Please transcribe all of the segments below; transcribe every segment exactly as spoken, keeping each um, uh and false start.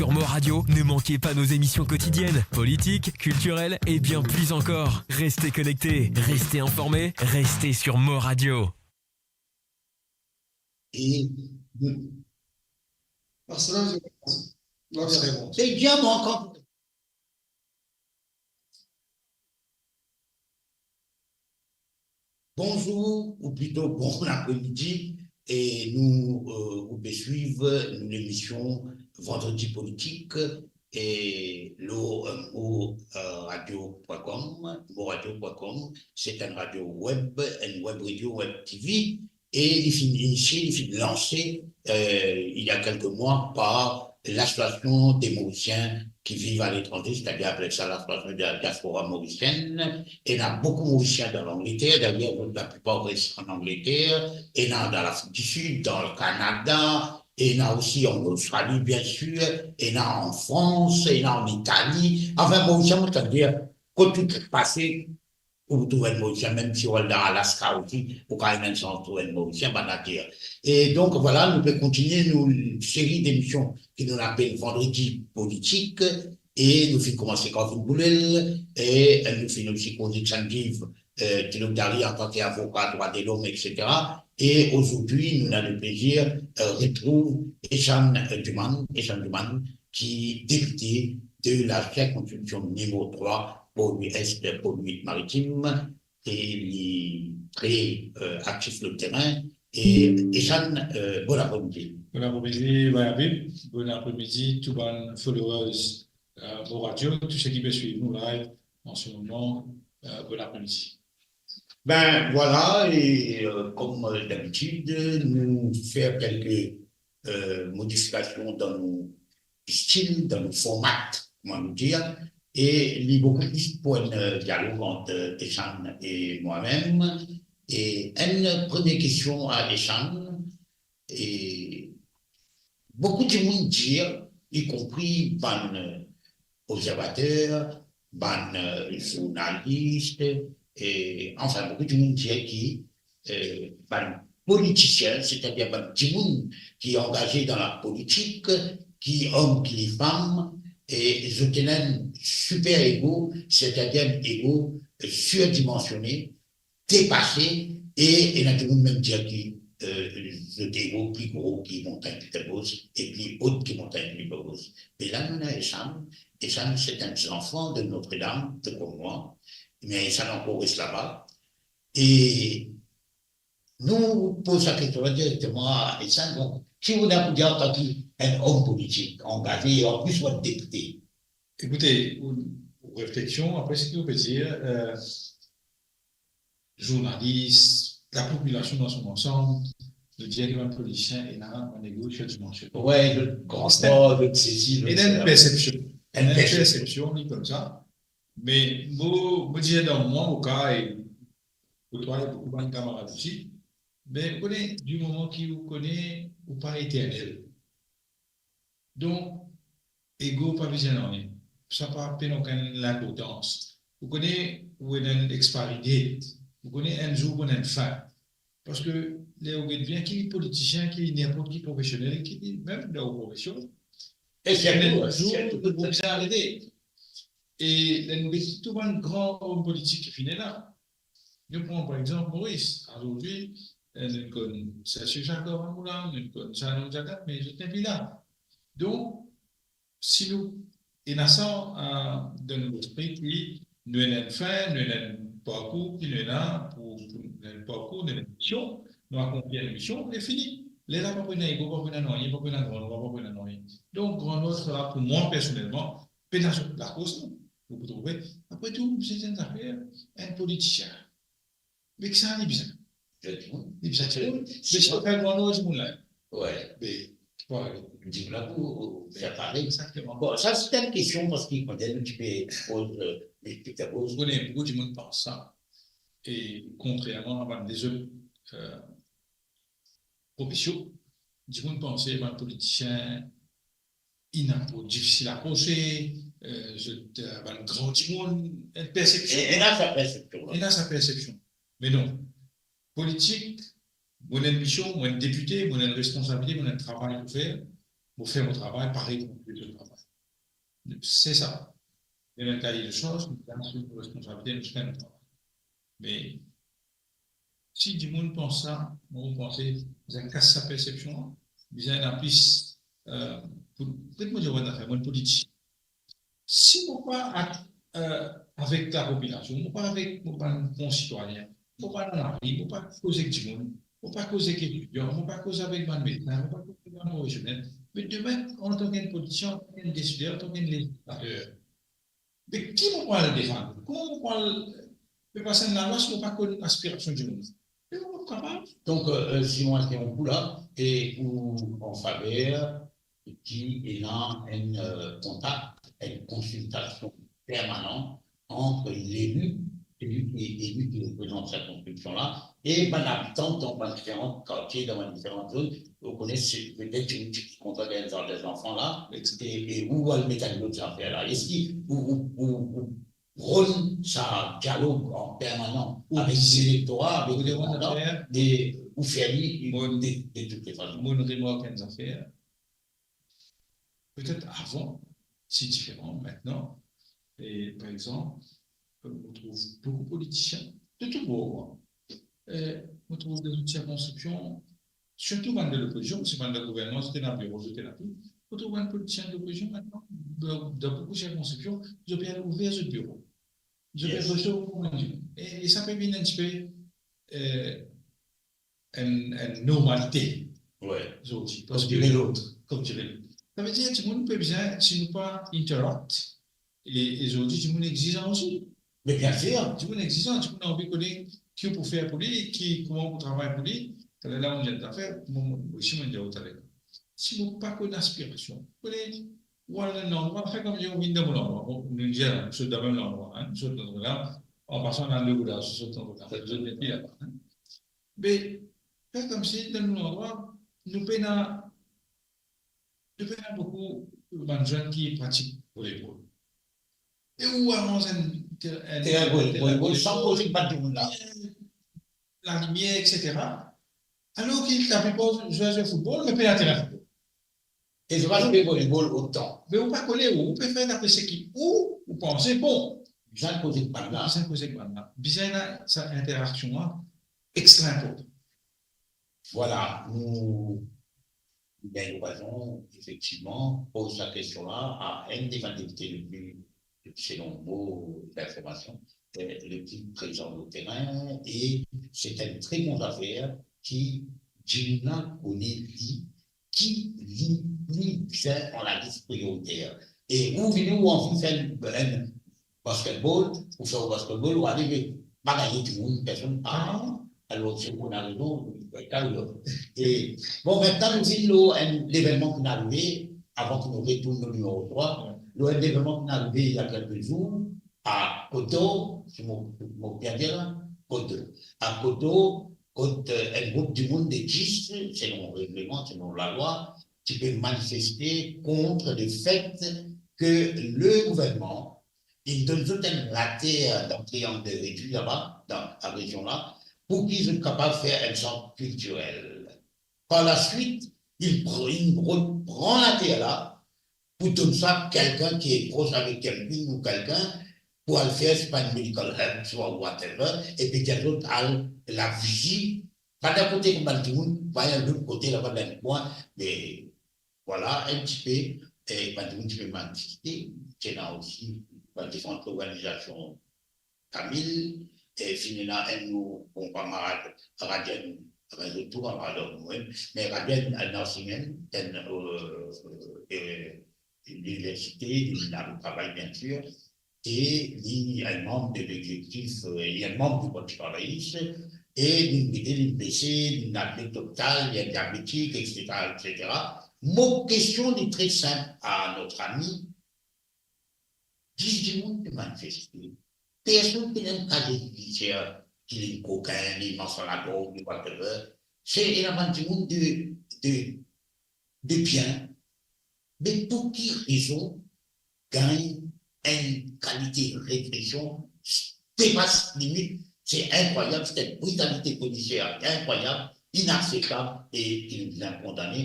Sur Mo Radio, ne manquez pas nos émissions quotidiennes, politiques, culturelles et bien plus encore. Restez connectés, restez informés, restez sur Mo Radio. E, parski la, la, se bien, mwa, kan Bonzour, ou plito bon apremidi, e nou, euh, ou pe swiv nou lemision Vandredi Politik, e lor, euh, mo, euh, radio pwin kom, mo radio pwin kom, se enn radio web, enn web radio, web T V, e li finn inisie, li finn lanse, euh, il y a quelques mois par l'Association des Mauriciens qui vivent à l'étranger, c'est-à-dire apel sa l'Association de la Diaspora Mauricienne. Ena boukou Morisien dan Langleter, d'ailleurs, la plupart restent en Angleterre, ena dan Lafrik di Sid, dan le Kanada, ena osi an Ostrali, bien sir, ena an Frans, ena an Itali. Anfin, Morisien, mo tann dir, kot ou pase, ou trouv enn Morisien, mem si ou al dan Alaska osi, ou kapav mem trouv enn Morisien, bann natir. E donk, vwala, nou pe kontinie nou seri demision ki nou apel Vandredi Politik, e nou finn koumans Kan finn boule, e nou finn osi koz ek Sanjeev, euh, Talukdari antan ki avoka drwa de lom, et cetera. E azordi, nou ena le plezir, euh, retrouv Ehsan, euh, Duman, Ehsan Duman, ki depite de la sirkonskripsion nimero trwa, Port-Louis Est, Port-Louis Maritime, e li tre, euh, aktif lor terin. E Ehsan, euh, bon apremidi. Bon apremidi, Habib. Bon apremidi, tou bann followers, euh, Mo Radio, tou seki pe swiv nou live an se moman, euh, bon apremidi. Ben, vwala, e, euh, kom, euh, dabitid, nou fer kelke, euh, modifikasion dan nou stil, dan nou format, kouma nou dir, e li boukou plis pou enn, euh, dialog ant, euh, Ehsan e mwa mem. E enn premie kestion a Ehsan, e boukou dimoun dir, ikonpri bann, euh, obzervater, bann, euh, zournalis, e, anfin, boukou dimoun dir ki, euh, bann politisien, setadir bann dimoun ki angaze dan lapolitik, ki om, ki fam, e zot ena enn siper ego, setadir enn ego, euh, sirdimansione, depase, e ena dimoun mem dir ki, euh, zot ego pli gro ki montagn Peterboz e pli ot ki montagn Peterboz. Me la nou ena Ehsan, Ehsan se enn zanfan de Notre-Dame, tou kom mwa, me Ehsan ankor res laba. E nou poz sa kestion la direkteman a Ehsan, donk, ki ou ena pou dir antan ki enn om politik angaze, e anplis ou enn depite? Ekoute, ou, ou refleksion, apre seki ou pe dir, euh, zournalis, lapopilasion dan son ansanm, nou dir ki bann politisien ena enn ego sirdimansione. Wi, zot gran, zot sesi, zot... Ena enn persepsion. Enn persepsion. Persepsion, li koumsa. Me mo, mo dir dan mwa, mo ka, e kot twa, e boukou bann kamarad osi, me ou kone, di moman ki ou kone ou pa eternel. Donk, ego pa bizin nanye. Sa pa pena okenn linportans. Ou kone, ou ena enn expiry date. Ou kone enn zour ou ena enn fin. Parski ler ou get bien, ki politisien, ki ninport ki profesionel, ki mem dan ou profesion, e sirtou, enn zour, sirtou, ou bizin arete. E ler nou get tou bann gran om politik ki finn ena, nou pran par exanp Moris. Azordi, eh, nou konn Serge Jacob Angoulême, nou konn Sanon Diagat, me zot nepli la. Donk, si nou ena sa, eh, dan nou lespri ki nou ena enn fin, nou ena enn parkour ki nou ena pou, pou nou ena enn parkour, nou ena enn mision, nou akonpli enn mision, e fini. Lerla pa pou ena ego, pa pou ena nanye, pa pou ena gran lwa, pa pou ena nanye. Donk, gran lwa, sa la pou mwa personelman, pena zot lakoz, non. Ou pou trouve, apre tou, se enn zafer, enn politisien. Me ki sa li bizin? Li bizin dimoun. Li bizin dimoun. Me si pa fer gran lwa dimoun la. Wi. Me, ki pou arive? Dimoun la pou fer parey. Exakteman. Bon, sa se enn kestion, parski kan nou ti pe poz, eh, explike, poz. Ou kone, boukou dimoun pans sa. E kontrerman a bann lezot, eh, profesion, dimoun panse bann politisien, ena pou difisil aprose, eh, zot, eh, bann gran dimoun, enn persepsion. E, ena sa persepsion la. Ena sa persepsion. Me non. Politik, mo ena enn mision, mo enn depite, mo ena enn responsabilite, mo ena enn travay pou fer. mo fer mo travay parey mo fer mo travay. Se sa. Ena enn kaye de sars, nou asime nou responsabilite, nou fer nou travay. Me si dimoun pans sa, mo panse, bizin kas sa persepsion la, bizin ena plis, eh, pou, petet mo dir enn zafer, mo politisien. Si mo pa at-, eh, avek lapopilasion, mo pa avek mo bann konsitwayin, mo pa dan lari, mo pa koz ek dimoun, mo pa koz ek etidian, mo pa koz avek bann medsin, mo pa koz avek bann profesionel, me demin, antan ki enn politisien, antan ki enn desider, antan ki enn lezislater, me ki mo pou al defann? Kouma mo pou al fer pas enn lalwa si mo pa konn aspirasion dimoun? Me mo pa kapav. Donk, eh, eh, Simon, se enn kou la, e ou an faver ki ena enn, eh, kontak, enn konsiltasion permanan ant leli, seki li reprezant sirkonskripsion la, e bann abitan dan bann diferan kartie, dan bann diferan zone. Ou kone, se petet ki, ki kontan gagn zardin zanfan la, e, e ou al met enn lot zafer la. Eski ou, ou, ou, ou pran sa dialog an permanan avek selektora, avek lemonn, e ou fer li de, de tout fason? Mo remark enn zafer. Petet avan, se diferan. Mintnan, e par exanp, mo trouv boukou politisien de tou bor, e mo trouv dan zot sirkonskripsion, sirtou bann de lopozision, parski bann de gouvernman, zot ena biro, zot ena tou. Mo trouv bann politisien de lopozision mintnan, dan, dan boukou sirkonskripsion, zot pe al ouver zot biro. Zot pe resevoir bann dimoun. E, e sa pe vinn enn tipe, e, enn, enn normalite. Wi. Zordi, kom diri lot. Kom diri lot. Savedir, dimoun pe bizin, si nou pa interrupt, e, e zordi, dimoun egzizan osi. Me biensir. Dimoun egzizan, dimoun anvi kone ki ou pou fer pou li, ki, kouma ou pou travay pou li. Taler la, mo dir enn zafer, mo, mo, si mo dir ou taler, si mo pa konn aspirasion, kone, ou al dan enn landrwa, fer koumsi ou vinn dan mo landrwa. Bon, nou dir, nou sot dan mem landrwa, hein, nou sot dan landrwa, an pasan, nou al Legolas, nou sot dan Legolas, zot mete laba, hein. Me fer koumsi dan nou landrwa, nou pena, nou pena boukou bann zenn ki pratik voleybol. E ou aranz enn ter-, enn terin voleybol, san koz ek bann dimoun la, lalimier, et cetera. Alor ki laplipar zwer, zwer foutbol, me pena terin foutbol. E zot pa zwe voleybol otan. Me ou pa kone, ou, ou pe fer dapre seki ou, ou panse bon. Bizin koz ek bann la. Bizin koz ek bann la. Bizin ena sa interaksion la, extra inportan. Vwala, nou, nou gagn lokazion, efektivman, poz sa kestion la a enn de bann depite le pli, selon mo linformasion, eh, le pli prezan o terin, e se enn tre bon zafer ki dimoun la kone li, ki li, li bizin an lalis prioriter. E ou vini, ou anvi fer enn basketball, ou fer basketball, ou ale, me pa gagne dimoun, personn pa. Alor, se pou enn rezon, e, bon, mintnan, nou vinn lor enn levennman ki arive, avan ki nou retourn lor nimero trwa, lor enn levennman ki arive il y a quelques jours, a Côte d'Or, si mo, mo bien dir la, Côte d'Or. A Côte d'Or, kot, eh, enn group dimoun de dis, selon regleman, selon lalwa, ti pe manifeste kont lefet ke le gouvernman, li donn zot enn later dan Triangle de Rédu laba, dan la rezion la, pou ki zot kapav fer enn sant kiltirel. Par laswit, li pr-, li repran later la, pou donn sa kelkenn ki pros avek kelkenn ou kelkenn, pou al fer, se pa enn medical help, swa whatever, epi dir zot al lavizi, pa dan kote kouma dimoun, pa al lot kote laba dan enn kwin, me vwala enn tipe, e bann dimoun ti pe manifeste, ti ena osi bann diferan lorganizasion tamil, e finn ena enn nou bon kamarad Rajen, anfin, zot tou kamarad ar mwa, me Rajen al ansegn enn, e, e, liniversite, li ena travay, biensir, e li enn manm de lezektif, e, li enn manm di Parti Travayis, e li mete, li bese, li atle lopital, li diabetik, et cetera, et cetera. Mo kestion li tre sinp a notre ami, dis dimoun pe manifeste. Personn pena kaze zidiser ki li kokin, li mars ar lagorz, li whatever. Se ena bann dimoun de, de, de bien. Me pou ki rezon gagn enn kalite represion depas limit? Se inkrwayab, se enn britalite polisier inkrwayab, inakseptab e ki nou bizin kondane.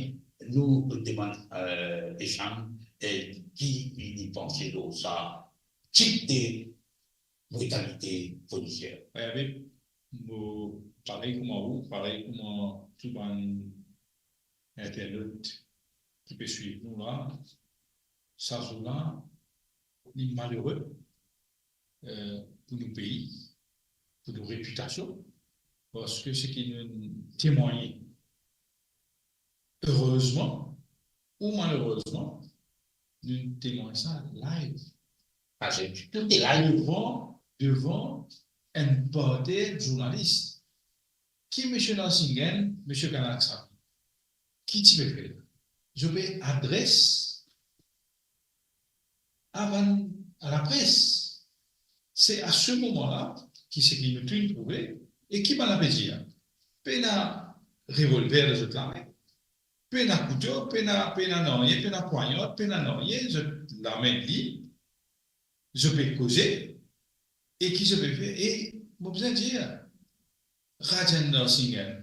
nou demann, eh, Echam, eh, ki li panse lor sa tip de britalite polisier. Wi, wi. Mo, parey kouma ou, parey kouma tou bann internat ki pe swiv nou la, sa zour la, li malere, eh, pou nou pei, pou nou repitasion, parski seki nou temwagne, erezman ou malerezman, nou temwagne sa live. Parski tou ete live. Devan, devan enn parter zournalis. Ki misie Nansingen, misie Kanaksam, ki ti pe fer? Zot pe adres a bann, a lapres. Se a se moman la ki seki nou tou trouve, e ki bann la pe dir? Pena revolver dan zot lame, pena kouto, pena, pena nanye, pena pwanyard, pena nanye, zot lame lib, zot pe koze, e ki zot pe fer? E mo bizin dir, Rajan Nansingen,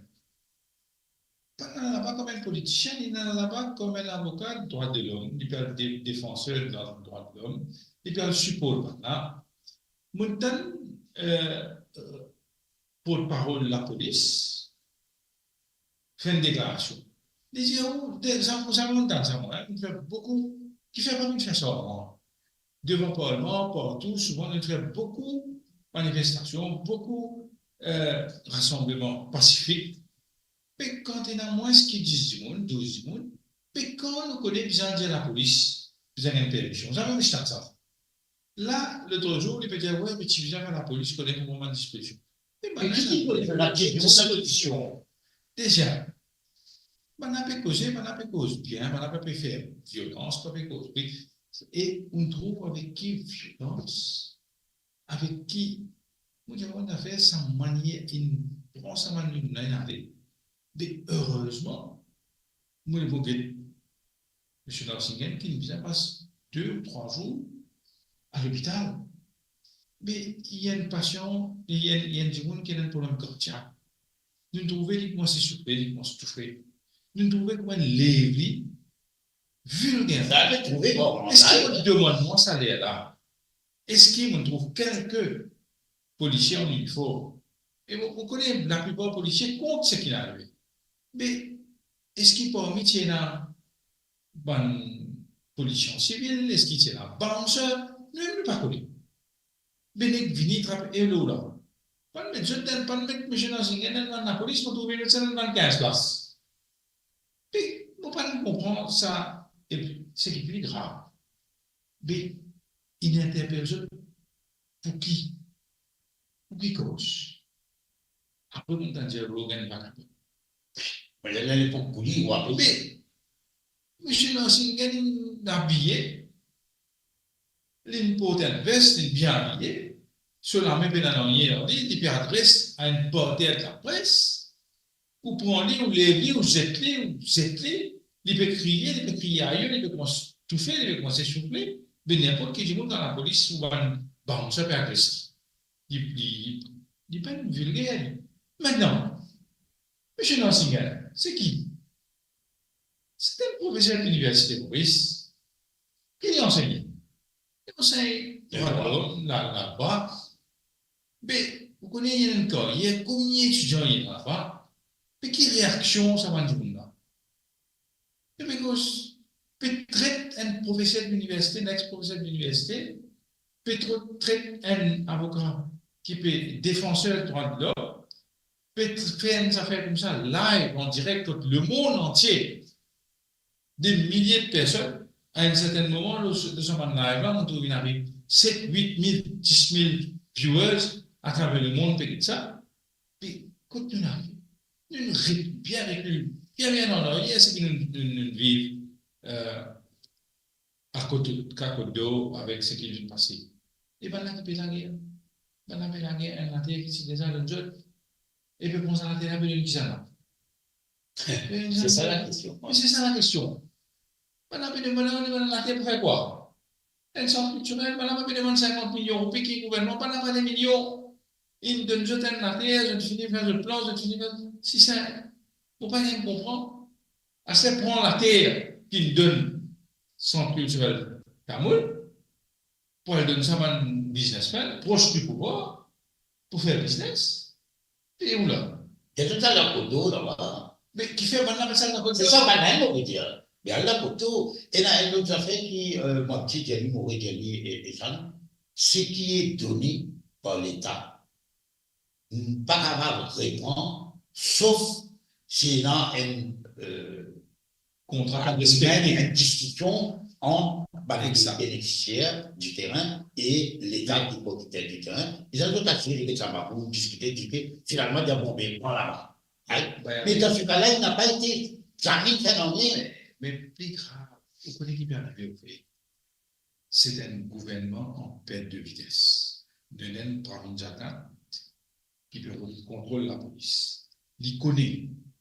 pa ena laba kom enn politisien, li ena laba kom enn avoka drwa de lom, li pe al de-, defanser dan drwa de lom, li pe al siport bann la. Mo tann, eh, eh, portparol lapolis fer enn deklarasion. Li dir, oh, de-, sa, sa mo tann sa mwa, hein, nou fer boukou, kifer pa nou fer sa mwa? Devan parlman, partou, souvan nou fer boukou manifestasion, boukou, eh, rasanbleman pasifik. Me kan ena mwins ki dis dimoun, douz dimoun, me kan nou kone bizin dir lapolis, bizin gagn permision? Zame nou tann sa. La, lot zour, li pe dir, we, me ti bizin fer lapolis kone kouma bann dispozision. Me bann la, ki dispozision? Deziem, bann la pe koze, bann la pe koz bien, bann la pa pe fer violans, pa pe koz. E ou trouv avek ki violans, avek ki, mo dir, bann zafer, sa manier inn pran sa bann dimoun la, inn ale. Me erezman, mo, mo get misie Nansingen ki bizin pas de ou trwa zour a lopital. Me li enn pasian, li enn, li enn dimoun ki ena enn problem kardiak. Nou trouve li koumans soufri, li koumans toufe. Nou trouve kouma enn lev li, vilger. Sa, nou trouve, bon, eski sa, mo demann mwa sa ler la, eski mo trouv kelke polisie an iniform? E mo, mo kone laplipar polisie kont seki arive. Me eski parmi ti ena bann polisie sivil, eski ti ena bouncer? Nou mem nou pa kone. Be nek vini trap e lor la. Pa'nn met zot dan, pa'nn met misie Nansingen dan bann lapolis, mo trouve zot dan bann kinz plas. Be mo pa'nn konpran sa, e seki pli grav, be inn interpel zot pou ki? Pou ki koz? Apre, mo tann dir, Rogan pa kapav. Me lerla lepok pou li, ou apel. Me misie Nansingen inn abiye, li inn port enn ves, li inn bien abiye, so lame pena nanye lor li, li pe adres a enn parter lapres, ou pran li, ou lev li, ou zet li, ou zet li, li pe kriye, li pe kriye ayo, li pe koumans toufe, li pe koumans soufle, be ninport ki dimoun dan lapolis ou bann bouncer pe agres li. Li, li, li pa'nn vilger li. Aster, misie Nansingen, se ki? Se enn profeser liniversite Moris, ki li ansegne. Li ansegn drwa de lom, la, lalwa. Be, ou kone, li ena enn karyer, konbien etidian li ena laba? Be ki reaksion sa bann dimoun la? Be, because pe tret enn profeser de liniversite, enn ex-profeser de liniversite, pe tro-, tret enn avoka ki pe defanser drwa de lom, pe tr-, fer enn zafer koumsa, live, an direk, kot lemond antie, de milie de personn. A enn sertenn moman, lor, lor sa bann live la, mo trouv inn ariv set, wit mil, dis mil viewers atraver lemond, pe get sa. Be kot nou arive? Nou, nou re-, bien rekil, bien, bien an aryer, seki nou, nou, nou viv, eh, a kot, a kot do avek seki finn pase. E bann la ki pe lager, bann la pe lager enn later ki ti deza donn zot, e pe pran sa later la, pe donn kisannla? Se sa lakestion. Me se sa lakestion. Bann la pe demann, bann la pe demann later pou fer kwa? Enn sant kiltirel, bann la pa pe demann sinkant milion roupi ki gouvernman, bann la pa de milion. Inn donn zot enn later, zot fini fer zot plan, zot fini fer, si sa, mo pa gagn konpran. Aster pran later ki donn Sant Kiltirel Tamoul, pou al donn sa bann biznesmenn pros di pouvwar pou fer biznes. E ou la? Ena tou sa lakoto laba. Me kifer bann la met sa lakoto? Se sa bann la mo pe dir. Me al lakoto. Ena enn lot zafer ki, euh, mo ti dir li, mo redir li, e, e sa, ce qui est donné par l'État, nou pa kapav repran, sof si ena enn, euh, kontra, enn diskision ant bann benefisier di terin e Leta ki propriyeter di terin. E sa, zot asir ki sa pa pou diskite, dir ke finalman, dir, bon, be, pran laba. Ay, me dan se ka la, li napa ete, zame fer nanye. Me, me pli grav, ou kone ki pe arive, ou fer? Se enn gouvernman an pert de vites. Nou ena enn Pravind Jagannath ki pe rod kontrol lapolis. Li kone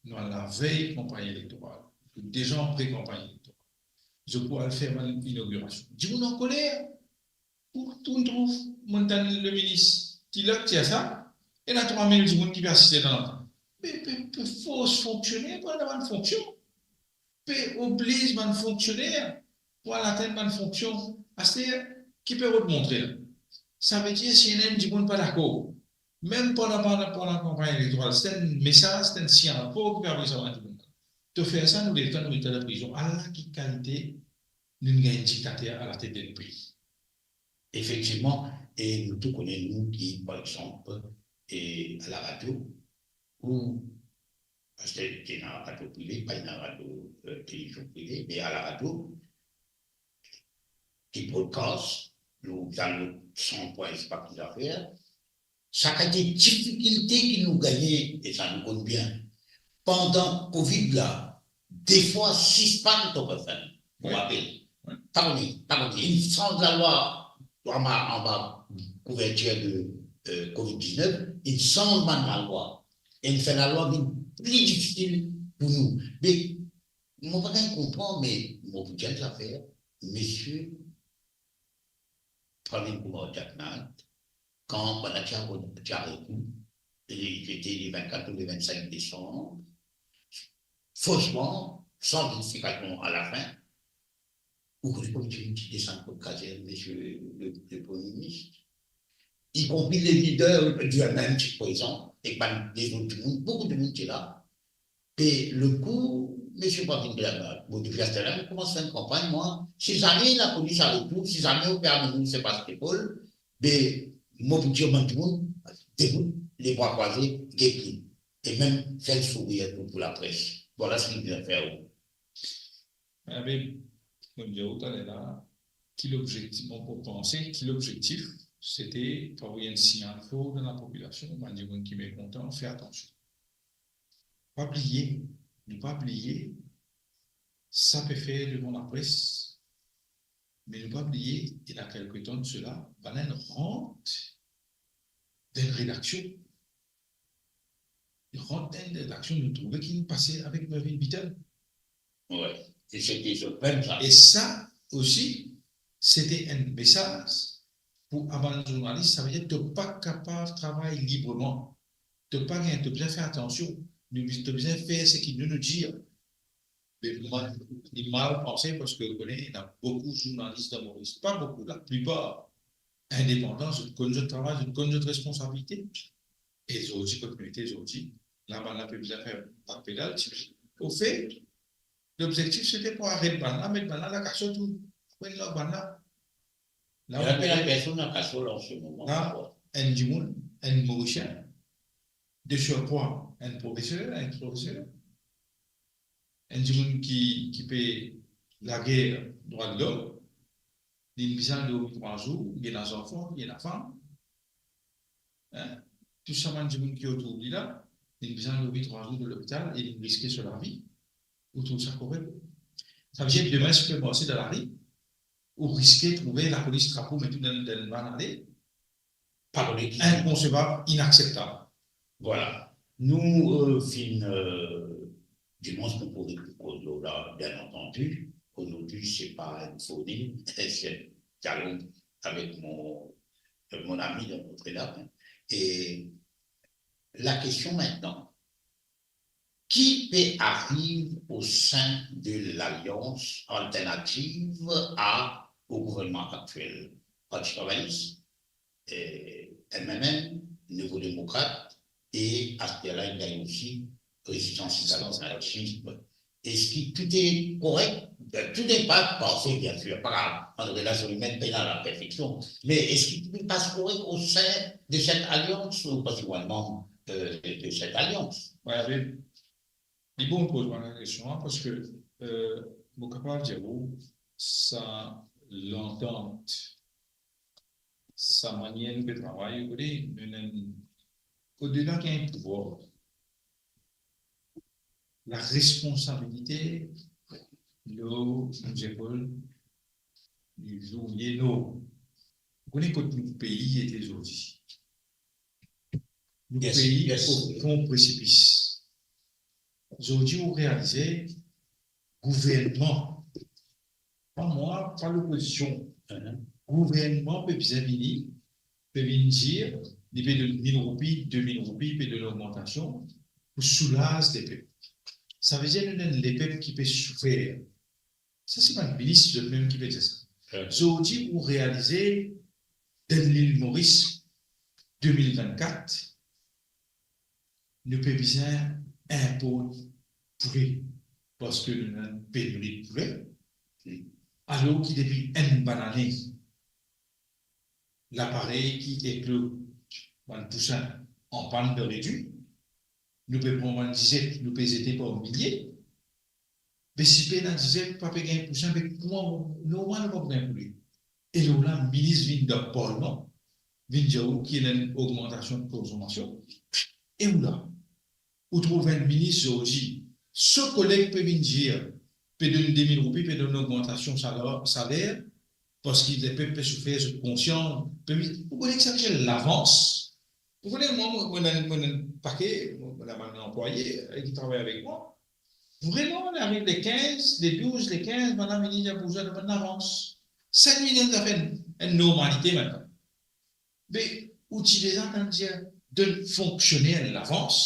nou al lavey kanpagn elektoral, nou deza an pre-kanpagn elektoral. Zot pou al fer bann inogirasion. Dimoun ankoler. Ou, ou trouv, mo tann leminis, ti la, ti a sa, ena trwa mil dimoun ki pe asiste dan lantre. Me pe, pe fors fonksioner pou al dan bann fonksion. Pe obliz bann fonksioner pou al atenn bann fonksion. Aster, ki pe rod montre la? Savedir si ena enn dimoun pa dakor, mem pandan, pandan, pandan kanpagn elektoral, se enn mesaz, se enn signal for ki pe avoy sa bann dimoun. To fer sa, nou letan nou met dan prizon. Ala ki kalite nou gagn diktater alatet de nou pei. Efektivman, e nou tou kone, nou ki, par exanp, e a laradio, ou, paski ena radio prive, pa ena radio, euh, televizion prive, me a laradio, ki broadcast, nou, dan nou san pwin, se pa ki zafer, sa kalite difikilte ki nou gagne, e sa nou konn bien. Pandan Covid la, defwa sis pann to pe fer, mo rapel. Wi. Pa kone, pa kone. Inn sanz lalwa anba, anba kouvertir de, euh, Covid diznef, inn sanz bann lalwa. Inn fer lalwa vinn pli difisil pou nou. Me mo pa gagn konpran, me mo pou dir enn zafer, misie Pravind Kumar Jagannath, kan bann la ti aret, ti aret li, e li, li ete le vennkat ou le vennsink desanm, fransman, san zistifikasion alafin, ou kone konbien dimoun ti desann kot kazer misie le, le Premie Minis? Y compris les leaders du M M ti prezan, ek bann lezot dimoun, boukou dimoun ti la. E lekou misie Pravind Kumar, bon, depi aster la, mo koumans fer enn kanpagn, mwa, si zame lapolis aret ou, si zame ou pe amenn ou Sebastopol, be, mo pou dir bann dimoun, debout, lebra krwaze, get li. E mem fer enn sourir pou, pou lapres. Vwala seki bizin fer, wi. Abe, mo dir ou taler la, ki lobzektif, mo, mo panse ki lobzektif, sete pou avoy enn signal for dan lapopilasion, bann dimoun ki mekontan, fer atansion. Pa bliye, nou pa bliye, sa pe fer devan lapres, me nou pa bliye, ena kelke tan de sela, bann la inn rant dan enn redaksion. Inn rant dan enn redaksion, nou trouve ki inn pase avek Mervyn Beaton. Wi, e sete zot mem sa. E sa osi, sete enn mesaz pou a bann zournalis, savedir to pa kapav travay libreman. To pa gagn, to bizin fer atansion. Nou, to bizin fer seki nou, nou dir. Me mwa, li mal panse, paski ou kone, ena boukou zournalis dan Moris, pa boukou, laplipar, indepandan, zot konn zot travay, zot konn zot responsabilite. E zordi, kot nou ete zordi, la bann la pe bizin fer bak pedal, ti, ofe, lobzektif sete pou aret bann la, met bann la lakasot ou apre lak bann la. La, ena personn lakasot an se moman, la, enn dimoun, enn Morisien, de surcroît, enn profeser, enn profeser, enn dimoun ki, ki pe lager drwa de lom, li bizin dormi trwa zour, li ena zanfan, li ena fam. Hein? Tou sa bann dimoun ki otour li la, li bizin dormi trwa zour dan lopital e li riske so lavi. Ou trouv sa korek? Savedir demin, si ou pe marse dan lari, ou riske trouve lapolis trap ou, met ou dan, dan enn van ale. Pardon, inkonsevab, inakseptab. Vwala. Nou, euh, finn, euh, dimans nou pou koz lor la, bien antandi. Ozordi, se pa enn foning, se enn dialog avek mon, mon ami de Notre-Dame. E la kestion mintnan, ki pe ariv o sin de lalians alternativ a, o gouvernman aktiel, Parti Travayis, eh, M M M, Nouvo Demokrat, e aster la, inn gagn osi Rezistans Sisizan Alternativ. Eski tou e korek? Tou e pa parfe, biensir, pa grav. An relasion imenn, pena laperfeksion. Me eski tou e pas korek o sin de set alians, ou pa si ou enn manb, eh, de set alians? Wi, wi. Li bon ou poz mwa la kestion la, parski, eh, mo kapav dir ou, sa lantant, sa manier nou pe travay, ou kone, nou, nou, odela ki enn pouvwar, laresponsabilite lor nou zepol, li lou, li enorm. Ou kone kot nou pei ete zordi? Nou pei o fon presipis. Zordi, ou realize, gouvernman, pa mwa, pa lopozision, gouvernman pe bizin vini, pe vinn dir, li pe donn mil roupi, de mil roupi, pe donn ogmantasion pou soulaz lepep. Savedir nou ena lepep ki pe soufer. Sa se bann minis zot mem ki pe dir sa. Zordi, ou realize, dan lil Moris, de mil vennkat, nou pe bizin inport poule, parski nou ena peneri poule, alor ki depi enn bann ane, laparey ki eklo bann pousin anpann dan ledwi, nou pe pran bann dizet, nou pe zete par milie, be si pena dizet, pa pe gagn pousin, be kouma, normal, pa pou gagn poule. E lor la, minis vinn dan parlman, vinn dir ou ki ena enn ogmantasion de konsomasion. E ou la, ou trouv enn minis zordi, so koleg pe vinn dir, pe donn de mil roupi, pe donn ogmantasion saler, saler, parski lepep pe soufer, zot konsian, pe vinn, ou kone ki sa apel lavans? Ou kone, mwa, mo, mo ena, mo ena enn pake, mo, mo ena bann anplwaye, eh, ki travay avek mwa. Vreman, ariv le kinz, le douz, le kinz, bann la vini dir bouzwen, demann lavans. Sa vinn enn zafer, enn normalite mintnan. Be, ou ti deza tann dir, donn fonksioner lavans.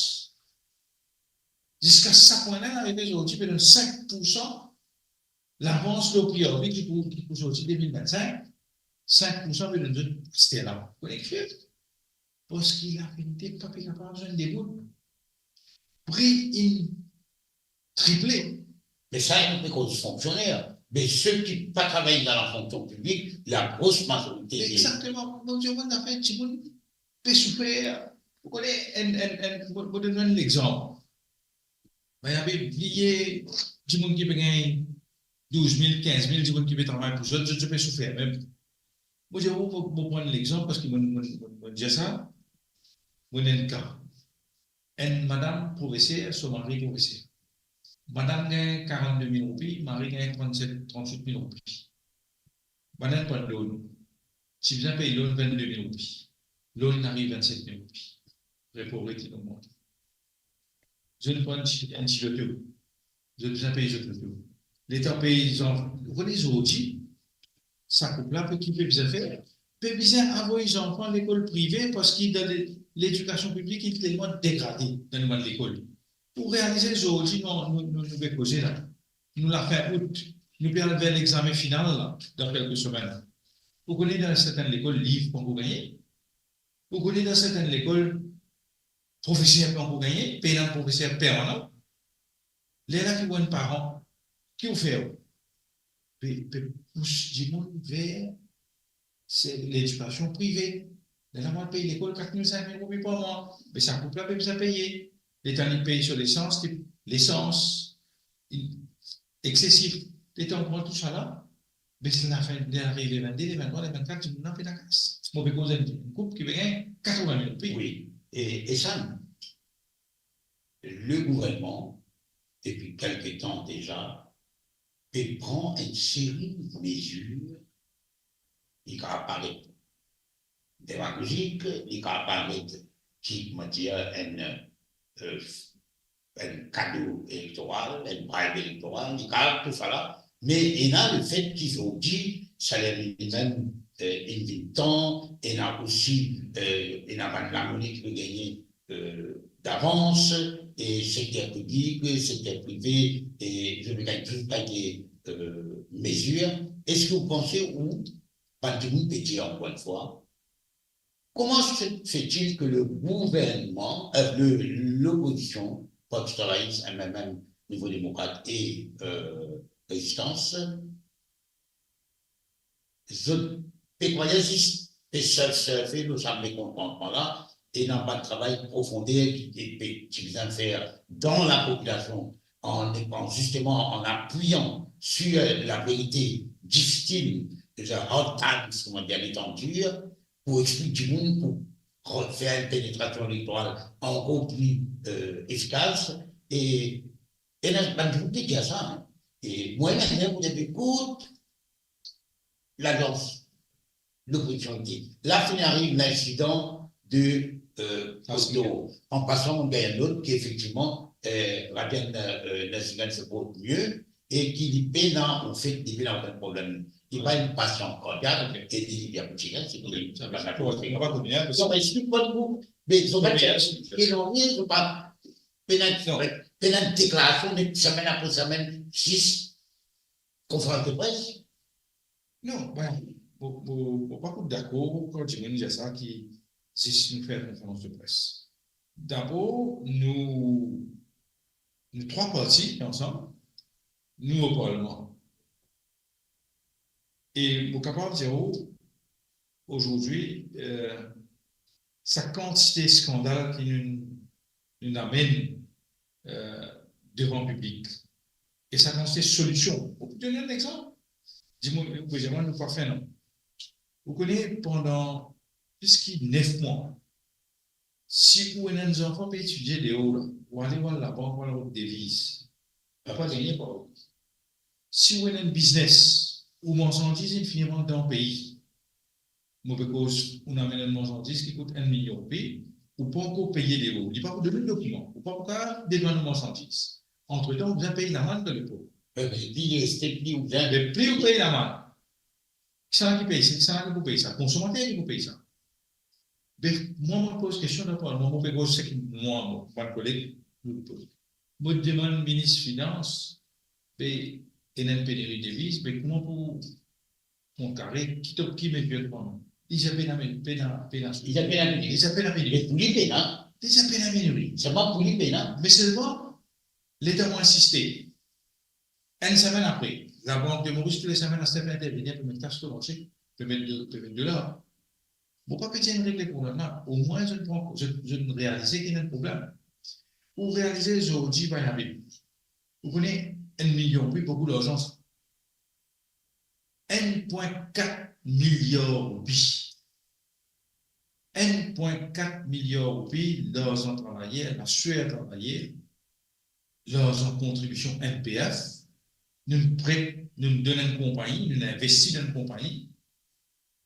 Ziska sa pwin la, arive zordi, pe donn sink poursan lavans lor pri arbi ki pou, ki pou sorti de mil vennsink, sink poursan pe donn zot aster la. Ou kone kifer? Parski laverite pa pe kapav zwenn debout. Pri inn triple. Me sa, nou pe koz fonksioner. Me seki pa travay dan lafonksion piblik, lagros mazorite. Exakteman. Mo dir ou, bann zafer, dimoun pe soufer. Ou kone, enn, enn, enn, mo, mo donn enn lexanp. Bann la pe bliye dimoun ki pe gagn douz mil, kinz mil, dimoun ki pe travay pou zot, zot, zot pe soufer mem. Mo dir ou, mo, mo pran lexanp parski mo, mo, mo, mo dir sa, mo ena enn ka. Enn madam profeser, so mari profeser. Madam gagn karannde mil roupi, mari gagn trannset, trannwit mil roupi. Bann la pran loan. Ti bizin pey loan vennde mil roupi. Loan ariv vennset mil roupi. Repo rete ogmante. Zot pran enn ti, enn ti loto. Zot bizin pey zot loto. Letan pey zan-, ou kone zordi, sa koup la, pe ki pe bizin fer? Pe bizin avoy zanfan lekol prive parski dan le-, ledikasion piblik, li telman degrade dan nou bann lekol. Ou realize zordi, nou, nou, nou, nou pe koze la. Nou lafin out, nou pe al ver lexamen final la, dan kelke semenn. Ou kone dan sertin lekol, liv pankor gagne. Ou kone dan sertin lekol, profeser pankor gagne, pena profeser permanan. Lerla ki ou enn paran, ki ou fer? Pe, pe pous dimoun ver se ledikasion prive. Lerla mo al pey lekol kat mil, sink mil roupi par mwa. Me sa koup la pe bizin peye. Letan li pey so lesans, li, lesans, li eksesif. Letan ou pran tou sa la, be si lafin, le arive vennde, le venntrwa, le vennkat, dimoun la pena kas. Mo pe koz enn koup ki pe gagn katreven mil roupi. Wi. E, e sa, le gouvernman, depi kelke tan deza, pe pran enn seri mezir, li kapav paret demagozik, li kapav paret ki, koumadir, enn, eh, enn kado elektoral, enn bribe elektoral, li kapav tou sa la, me ena lefet ki zordi saler minimem, eh, inn vinn tan, ena osi, eh, ena bann lamone ki pe gagne, eh, davans, e sekter piblik, sekter prive, e zot pe gagn tou kalite, euh, mezir. Eski ou panse ou, bann dimoun pe dir ankor enn fwa, comment se fait-il que le gouvernement, euh, le, l'opposition, Parti Sosyalist, M M M, Nouvo Demokrat e, euh, Rezistans, zot pe krwar zis pe sel servi lor sa mekontantman la, e napa travay profonder ki, ki, ki, ki bizin fer dan lapopilasion, an, an zisteman an apiyan sir laverite difisil, the hard times, kouma dir, letan dir, pou explik dimoun, pou re-, fer enn penetrasion elektoral ankor pli, euh, efikas. E, e la, bann dimoun pe dir sa, hein. E mwa, mem, pou dir, ekout, ladans, loportinite. La, finn ariv linsidan de, euh, Askil. An pasan, nou gagn lot ki efektivman, euh, Rabian, euh, Nazigan se port mie e ki li pena, anfet, li pena okenn problem. Li pa enn pasian kardiak, ok, e li, li bien kontign, se pou li, sa pa sa, ok, nou pa kone, hein, donk, explik mwa, nou, me zot pa, ok, cherse, ok, e non, zot pa, pena, non, pena deklarasion, de semenn apre semenn, zis konferans de pres. Non, ben, mo, mo, mo pa pou dakor kan dimoun dir sa ki zis nou fer konferans de pres. Dabor, nou, nou trwa parti ansam, nou o parlman. E mo kapav dir ou, azordi, euh, sa kantite skandal ki nou, nou amenn, euh, devan piblik, e sa kantite solision. Mo pou donn enn exanp. Dimoun, ou pe dir mwa, nou pa fer, non. Ou kone, pandan plis ki nef mwa, si ou ena enn zanfan pe etidie deor la, ou ale, ou al labank, ou al rod deviz, ou pa gagne par ou. Si ou ena enn biznes, ou marsandiz inn fini rant dan pei, mo pe koz, ou amenn enn marsandiz ki kout enn milion roupi, ou pa ankor peye deor, li pa pou donn ou dokiman, ou pa pou kapav demann ou marsandiz. Antretan, ou bizin pey lamann dan leport. E, li reste pli ou bien. Me pli ou pey lamann, kisannla ki pey sa? Kisannla ki pou pey sa? Konsomater ki pou pey sa. Be, mwa, mo poz kestion, dakor, mwa, mo pe koz seki mwa, mo, bann koleg, nou poz. Mo demann minis finans, be, ena enn peneri deviz, be kouma pou kontrkare, ki to, ki mezir pou pran? Li dir pena, pena, pena. Li dir pena peneri. Li dir pena peneri. Me pou li pena. Li dir pena peneri. Selman pou li pena. Me selman, leta mo insiste. Enn semenn apre, Labank de Moris tou le semenn aster pe intervenir, pe met kas lor marse, pe met de, pe met dolar. Mo pa pe dir inn regle problem la, omwin zot pran, zot, zot realize ki ena enn problem. Ou realize zordi pa ena piblik. Ou kone, enn milion roupi, boukou larzan sa. Enn pwin kat miliar roupi. Enn pwin kat miliar roupi, larzan travayer, laswer travayer, larzan kontribision N P F, nou pret, nou donn enn konpagni, nou investi dan enn konpagni.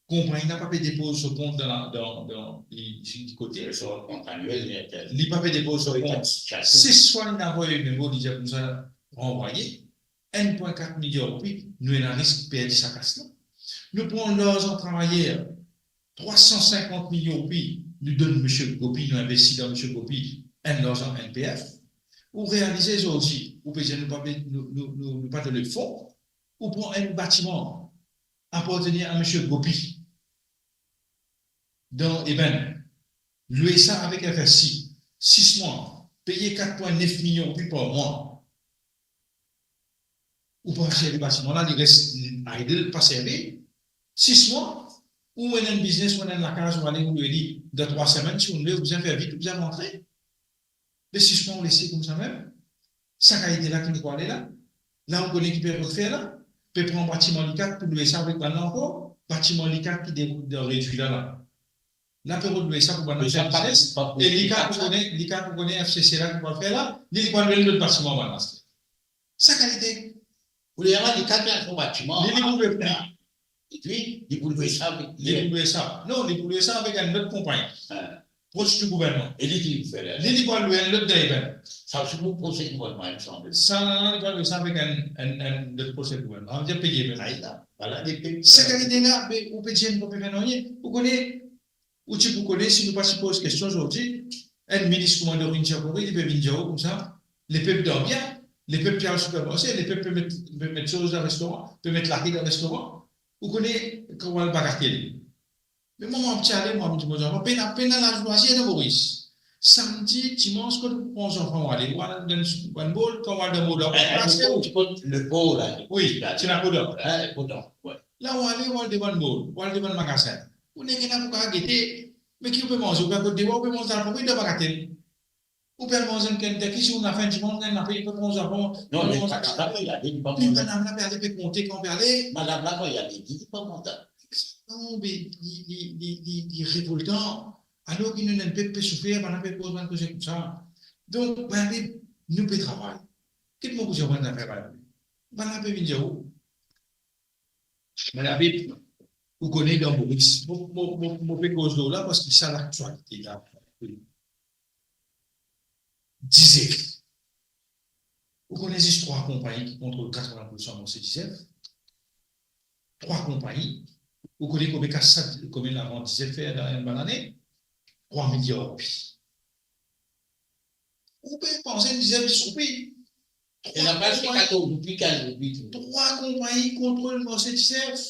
Konpagni la pa pe depoz so kont dan la, dan, dan, li, li kote. So kont anuel, li atel. Li pa pe depoz so kont. Sis fwa li avoy memo, li dir koumsa ranvwaye. Enn pwin kat miliar roupi, nou ena risk perdi sa kas la. Nou pran larzan travayer, trwa san sinkant milion roupi, nou donn misie Gopi, nou investi dan misie Gopi enn larzan N P F. Ou realize zordi, ou pe dir nou pa pe, nou, nou, nou, nou pa dan lefon, ou pran enn batiman apartenir a misie Gopi dan Ebèn, lwe sa avek F S I, sis mwa, peye kat pwin nef milion roupi par mwa. Ou pa servi batiman la, li res idle, pa servi. Sis mwa, ou ena enn biznes, ou ena enn lakaz, ou ale, ou lwe li, dan trwa semenn, si ou lwe, ou bizin fer vit, ou bizin rantre. Me sis mwa ou lese koumsa mem, sa kalite la ki nou pou ale la? La ou kone ki pe rod fer la? Pe pran batiman Likat pou lwe sa avek bann la ankor, batiman Likat ki de, de redwi la la. La pe rod lwe sa pou bann la fer biznes. E Likat ou kone, Likat ou kone F C C la ki pou al fer la, li, li pou al lwe lot batiman bann la. Sa kalite. Ou le, li kapav fer so batiman. Li, li pou lwe, li, li pou lwe sa avek, li pou lwe sa. Non, li pou lwe sa avek enn lot konpagni. Pros di gouvernman. E li ki pou fer la? Li, li pou al lwe enn lot dan Ebèn. Sa osi pou pros di gouvernman, il me semble. Sa la, li pou al lwe sa avek enn, enn, enn lot pros di gouvernman. Sa ve dir peye mem. Sa kalite la, be, ou pe dir nou pa pe fer nanye. Ou kone, ou ti pou kone, si nou pa ti poz kestion zordi, Enn minis kouma Doreen Chapouri, li pe vinn dir ou koumsa, lepep dan bien, lepep pe al sipermarse, lepep pe met, pe met soz dan restoran, pe met lake dan restoran. Ou kone, kan ou al bagatel. Me mwa, mwa, ti ale, mwa, mo dir mo zanfan, pena, pena lazwazir dan Moris. Samdi, dimans, kot ou pran zanfan, ou ale, ou al dan bann mall, kan ou al dan mall, ou al aste. Wi, ti ena koudon, wi. La, ou ale, ou al devan mall, ou al devan magazin. Ou nek ena pou kapav gete, me ki ou pe manze, ou pe al kot dewa, ou pe manz dan lapoubel, dan bagatel. Ou pe al manz enn Kentucky, si ou ena fin dimann, ou ena fin, ou pe manz avan. Non, ou pe manz avan. Madam la, li pa manz. Madam la pe ale, pe konte kan pe ale. Madam la, kan li ale, li pa manz. Non, me li, li, li, li, li revoltan. Alor ki nou enn pep pe soufer, bann pe koz bann koze koumsa. Donk, bann, nou pe travay. Ki mo pou dir bann zafer bann? Bann pe vinn dir ou, Madam Bib, ou kone dan Moris, mo, mo, mo, mo pe koz lor la parski sa laktialite la. Dizef. Ou kone zis trwa konpagni ki kontrol katreven poursan marse Dizef? Trwa konpagni. Ou kone konbien kas sa, konbien larzan Dizef fer dan enn bann ane? Trwa miliar roupi. Ou pe panse Dizef zis roupi? Trwa konpagni, katorz roupi, kinz roupi, tou. Trwa konpagni kontrol marse Dizef.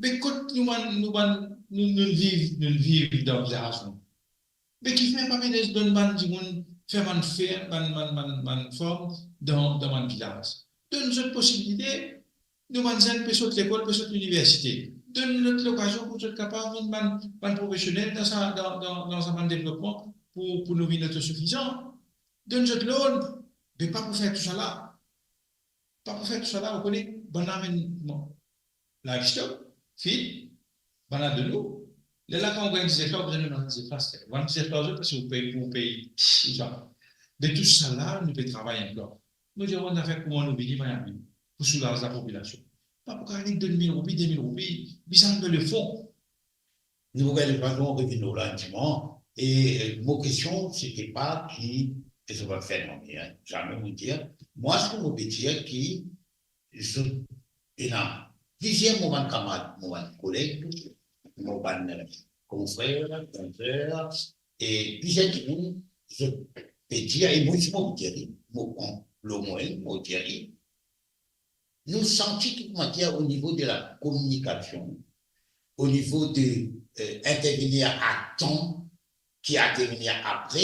Me kot nou bann, nou bann, nou, nou viv, nou viv dan vilaz, nou. Me kifer pa pe les donn bann dimoun fer bann fer-, bann, bann, bann, bann ferm dan, dan bann vilaz? Donn zot posibilite, nou bann zenn pe sot lekol, pe sot liniversite. Donn zot lokazion pou zot kapav vinn bann, bann profesionel dan sa, dan, dan, dan sa bann devlopman pou, pou nou vinn otosifizan. Donn zot loan, me pa pou fer tousala. Pa pou fer tousala, ou kone, bann la amenn, bon, livestock, feed, bann la donn ou. Lerla kan ou gagn diz ektar, ou bizin donn bann diz ektar, ou bann diz ektar zot, parski ou pey, pou ou pey, tousa. Me tousala, nou pe travay enn plan. Nou dir, nou fer kouma nou vini, bann la vini, pou soulaz lapopilasion. Pa pou kapav donn mil roupi, de mil roupi, bizin al dan lefon. Nou gagn fason revinn lor la dimann. E, euh, mo kestion, se te pa ki, ke sa va fer non, hein, zame mo dir. Mwa, seki mo pe dir ki, zot, ena plizier mo bann kamarad, mo bann koleg, mo bann, euh, konfrer, konfrer, e plizier dimoun, zot pe dir, e mwa osi mo dir li, mo pran lor mwa, mo dir li, nou santi ki, kouma dir, o nivo de la kominikasion, o nivo de, euh, intervenir a tan, ki intervenir apre,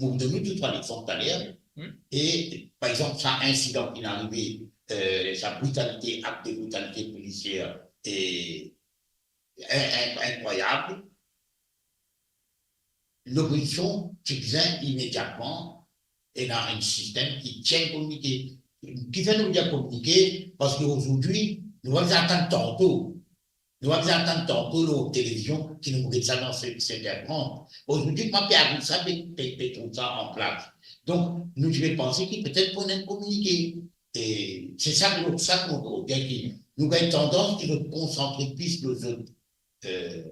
mo donn ou tou trwa lexanp taler. Wi. E, par exanp, sa insidan ki arive, euh, sa britalite, akt de britalite polisier, e in-, in-, inkrwayab. Lopozision ti bizin imediatman ena enn sistem ki ti enn kominike. Kifer nou bizin kominike? Parski azordi, nou pa bizin atann tanto. Nou pa bizin atann tanto lor televizion ki nou get sa dan se-, sete trant. Azordi, kouma pe ariv sa, pe, pe, pe trouv sa an plas. Donk, nou ti pe panse ki petet pou ena enn kominike. E se sa ki, sa ki mo trouv bien ki nou gagn tandans ki zot konsantre plis lor zot, euh,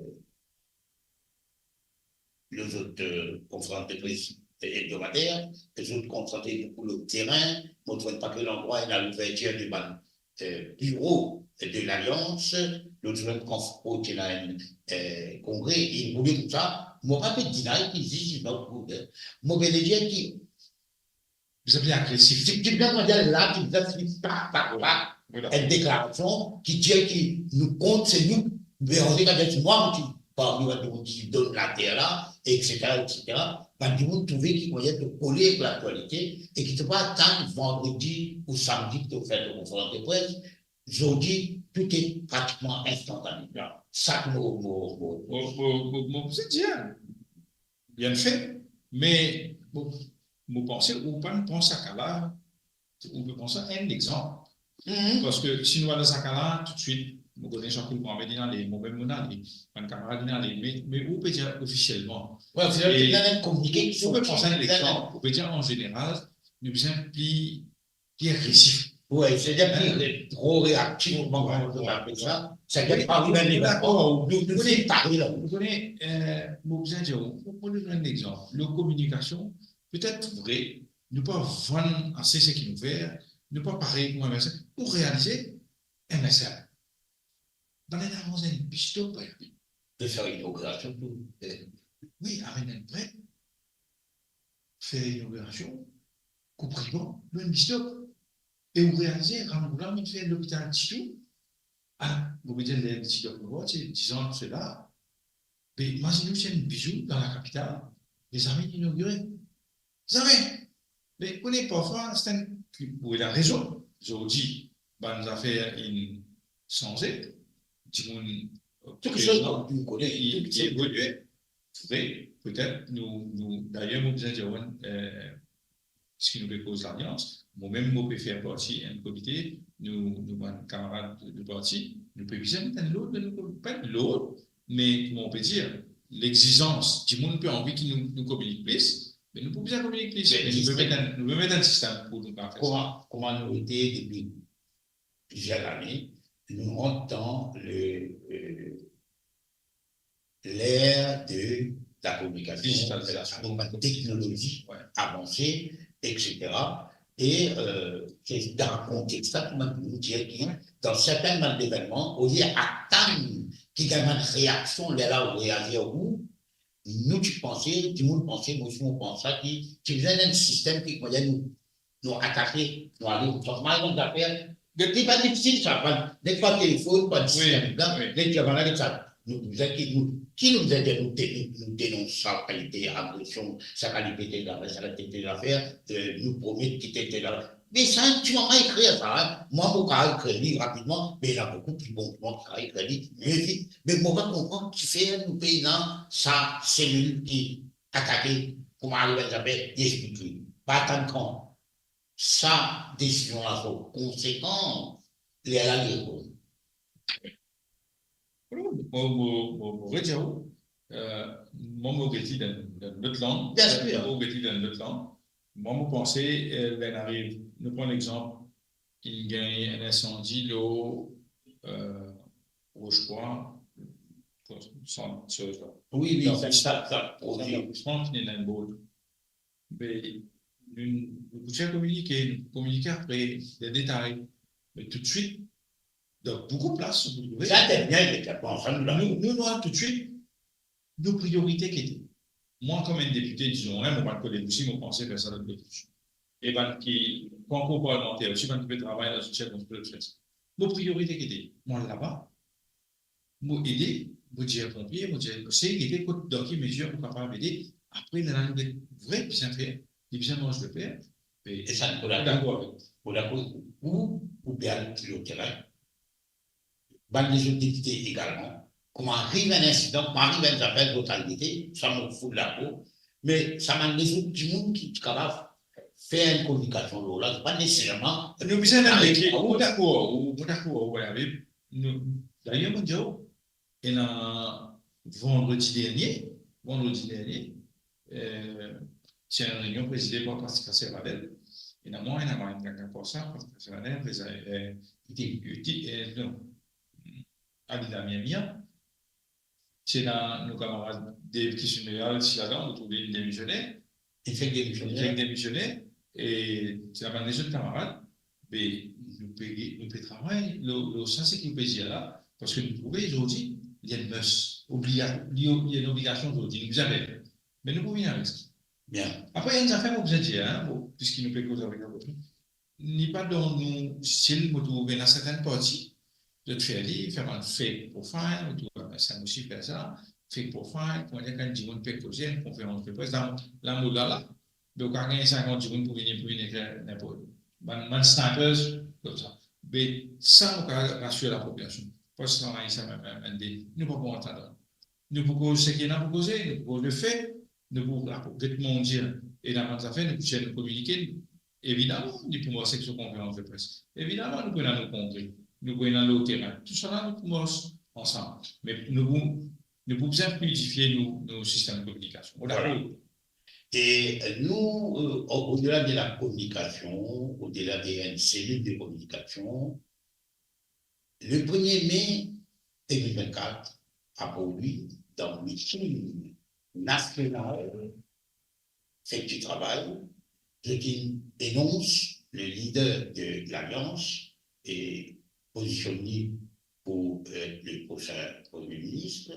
lor zot, euh, konferans de pres ebdomadair, e zot konsantre boukou lor terin. Mo trouv pa ki landrwa ena louvertir de bann, euh, biro de Lalians, lot semem kan kot ena enn, euh, kongre, e boule koumsa. Mo pa pe deny ki zis, zis pa pou, euh, mo pe dir ki Bizin pli agresif. Ti, ti bizin dir la, ti bizin fini pa, pa, pa, enn deklarasion ki dir ki nou kont, se nou, me an tou ka, se mwa ki parmi bann dimoun ki donn later la, et cetera, et cetera. Bann dimoun trouve ki mwayin to kole avek laktialite e ki to pa atann vandredi ou samdi pou to fer to konferans de pres. Zordi, tou pratikman instantane. Sa ki mo, mo, mo, mo, mo, mo, mo, mo, bien fer, me, bon, mo panse ou pa'nn pran sa ka la, ou pe pran sa enn lexanp. Mhm. Parski si nou al dan sa ka la, toutswit, mo kone zot ki pran, me li ale, mo mem mo ale, bann kamarad li ale, me, me ou pe dir ofisielman. Wi, ofisielman, e ena enn kominike ki sorti, ou pe pran sa enn lexanp, ou pe dir an zeneral, nou bizin pli pli agresif. Wi, se dir pli re-, tro reaktif, kouma nou apel sa. Se dir pa arive a level, dakor, ou, ou, ou, ou, ou, ou kone, euh, mo bizin dir, mo, mo donn enn lexanp. Lor kominikasion, petet vre, nou pa vann ase seki nou fer, nou pa pare kouma M S F. Ou realize, M S F, bann ena ranz enn bisto, pa enn. Pe fer inogirasion tou. Wi, amenn enn pret. fer inogirasion, koup riban, nou enn bizdob. E ou realize, Rambourg la, nou fer lopital titou. Ah, mo pe dir, ler titou, mo ti dizan sela. Me imazinn ou, ti enn bizou dan lakapital, me zame inogire. Zame. Me kone parfwa, serten, ou ena rezon, zordi, bann zafer inn sanze, dimoun, Tou kiksoz, prezan, nou kone, li, tou li kiksoz evolye. Vre, petet, nou, nou, dayer, mo bizin dir, eh, piski nou pe koz lalians, mo mem mo pe fer parti enn komite, nou, nou bann kamarad de, de parti, nou pe bizin met enn lord dan nou komite, pa enn lord, me kouma ou pe dir, lexizans, dimoun pe anvi ki nou, nou kominik plis, me nou pou bizin kominik plis. Me nou pe met enn, nou pe met enn sistem pou nou kapav fer sa. Kouma, kouma nou ete depi plizier lane, nou rant dan le, euh, l'ère de la communication, digitalizasyon, la technologie avansée, et cetera. E, euh, se dan kontext sa ki mo dir ki, dan serten bann levenman, olie atann ki gagn bann reaksion, lerla ou reazir ou, nou ti panse, dimoun panse, mo osi mo panse sa, ki, ki bizin enn sistem ki, kouma dir, nou, nou atake, nou ale, nou pran mal bann zafer. Li pa difisil sa, pa, nek pa telefonn, pa sistem la, nek ti avana, nek sa. Nou, nou bizin ki, nou, ki nou bizin dir, nou de-, nou, nou denons sa kalite agresion, sa kalite tel zafer, sa kalite tel zafer, euh, nou promet ki tel, tel zafer. Me sa, ti mwa ekrir sa, hein. Mwa, mo kapav ekrir li rapidman, me ena boukou pli bon ki mwa ki kapav ekrir li mie vit. Me mo pa konpran kifer nou pena sa selil ki atake, kouma ariv enn zafer, li explik li. Pa atann kan sa desizion la sort, konsekans, lerla li reponn. Mo, mo, mo, mo redir ou, euh, mwa, mo get li dan, dan lot lang. Biensir. Mo get li dan lot lang. Mwa, mo panse, euh, ler inn ariv, nou pran lexanp, inn gagn enn insandi lor, euh, Rochepoix, sant, sa, sa. Wi, wi, sa, sa, sa, sa, Frank, li ena enn bord. Me nou, nou pou fer kominike, nou pou kominike apre, dan detay. Me toutswit, dan boukou plas, nou pou trouve. Sa, se bien, me sa pa ansanm la. Nou, nou, nou, toutswit, nou priorite ki ete. Mwa, kom enn depite, dizon, hein, mo bann koleg osi, mo panse fer sa dan lot kote. E bann ki pa ankor parlimanter osi, bann ki pe travay dan zot sirkonskripsion, fer sa. Mo priorite ki ete, mwa, laba, mo ede, mo dir ponpie, mo dir, sey gete kot, dan ki mezir mo kapav ede. Apre, lerla nou get vre bizin fer, li bizin marsh de per. E, e sa, mo dakor avek ou. Mo dakor avek ou. Ou, ou pe al lor terin. Bann lezot depite egalman. Kouma ariv enn insidan, kouma ariv enn zafer, zot al gete, sa mo ful dakor. Me sa bann lezot dimoun ki, ki kapav fer enn kominikasion lor la, pa neseserman. Nou bizin enn lekip. Mo dakor, mo dakor, wi, Habib. Nou, dayer, mo dir ou, ena vandredi dernie, vandredi dernie, euh, ti enn reynion prezide par Patricia Servadel. Ena mwa, ena Marine Gagnaire, par sa, Patricia Servadel, euh, Uti, Uti, euh, non, Alida Miamia. Ti ena nou kamarad Dave Kisumeal, ti ladan, mo trouve li demisioner. Li fek demisioner. Li fek demisioner. E ti ena bann lezot kamarad, be nou pe, nou pe travay lor, lor sa, seki nou pe dir la, parski nou trouve zordi, li enn must, obliga-, li, li enn obligasion zordi, nou bizin fer. Me nou pou vini avek sa. Bien. Apre, enn zafer mo bizin dir, hein, bon, piski nou pe koz avek zot, li pa dan nou stil, mo trouve ena sertenn parti, zot fer li, fer bann fake profile, mo trouve sa osi fer sa, fake profile, kouma dir, kan dimoun pe koze, enn konferans de pres, la, la, mo la, la, be ou kapav gagn sinkant dimoun pou vini, pou vini ekrir ninport. Bann, bann snipers, koumsa. Be sa, mo kapav rasir lapopilasion. Parski sa, sa, mem, mem, mem, nou pa pou rant ladan. Nou pou koz seki ena pou koze, nou pou koz lefe, nou pou, pou get mondir, e dan bann zafer, nou pou tir nou kominike, evidaman, li pou mars ek so konferans de pres. Evidaman, nou pou ena nou kongre, nou pou ena lor terin. Tousala, nou pou mars ansam. Me nou pou, nou pou bizin fluidifie nou, nou sistem kominikasion. Ou dakor? Voilà. E, euh, nou, euh, au, au-delà de la communication, au-delà de, euh, cellule de communication, le premier mai deux mille vingt-quatre, apre li, dan miting nasional, fek ti travay, zot inn anons le leader de l'Alliance e pozisionn li pou, euh, le prosin premie minis,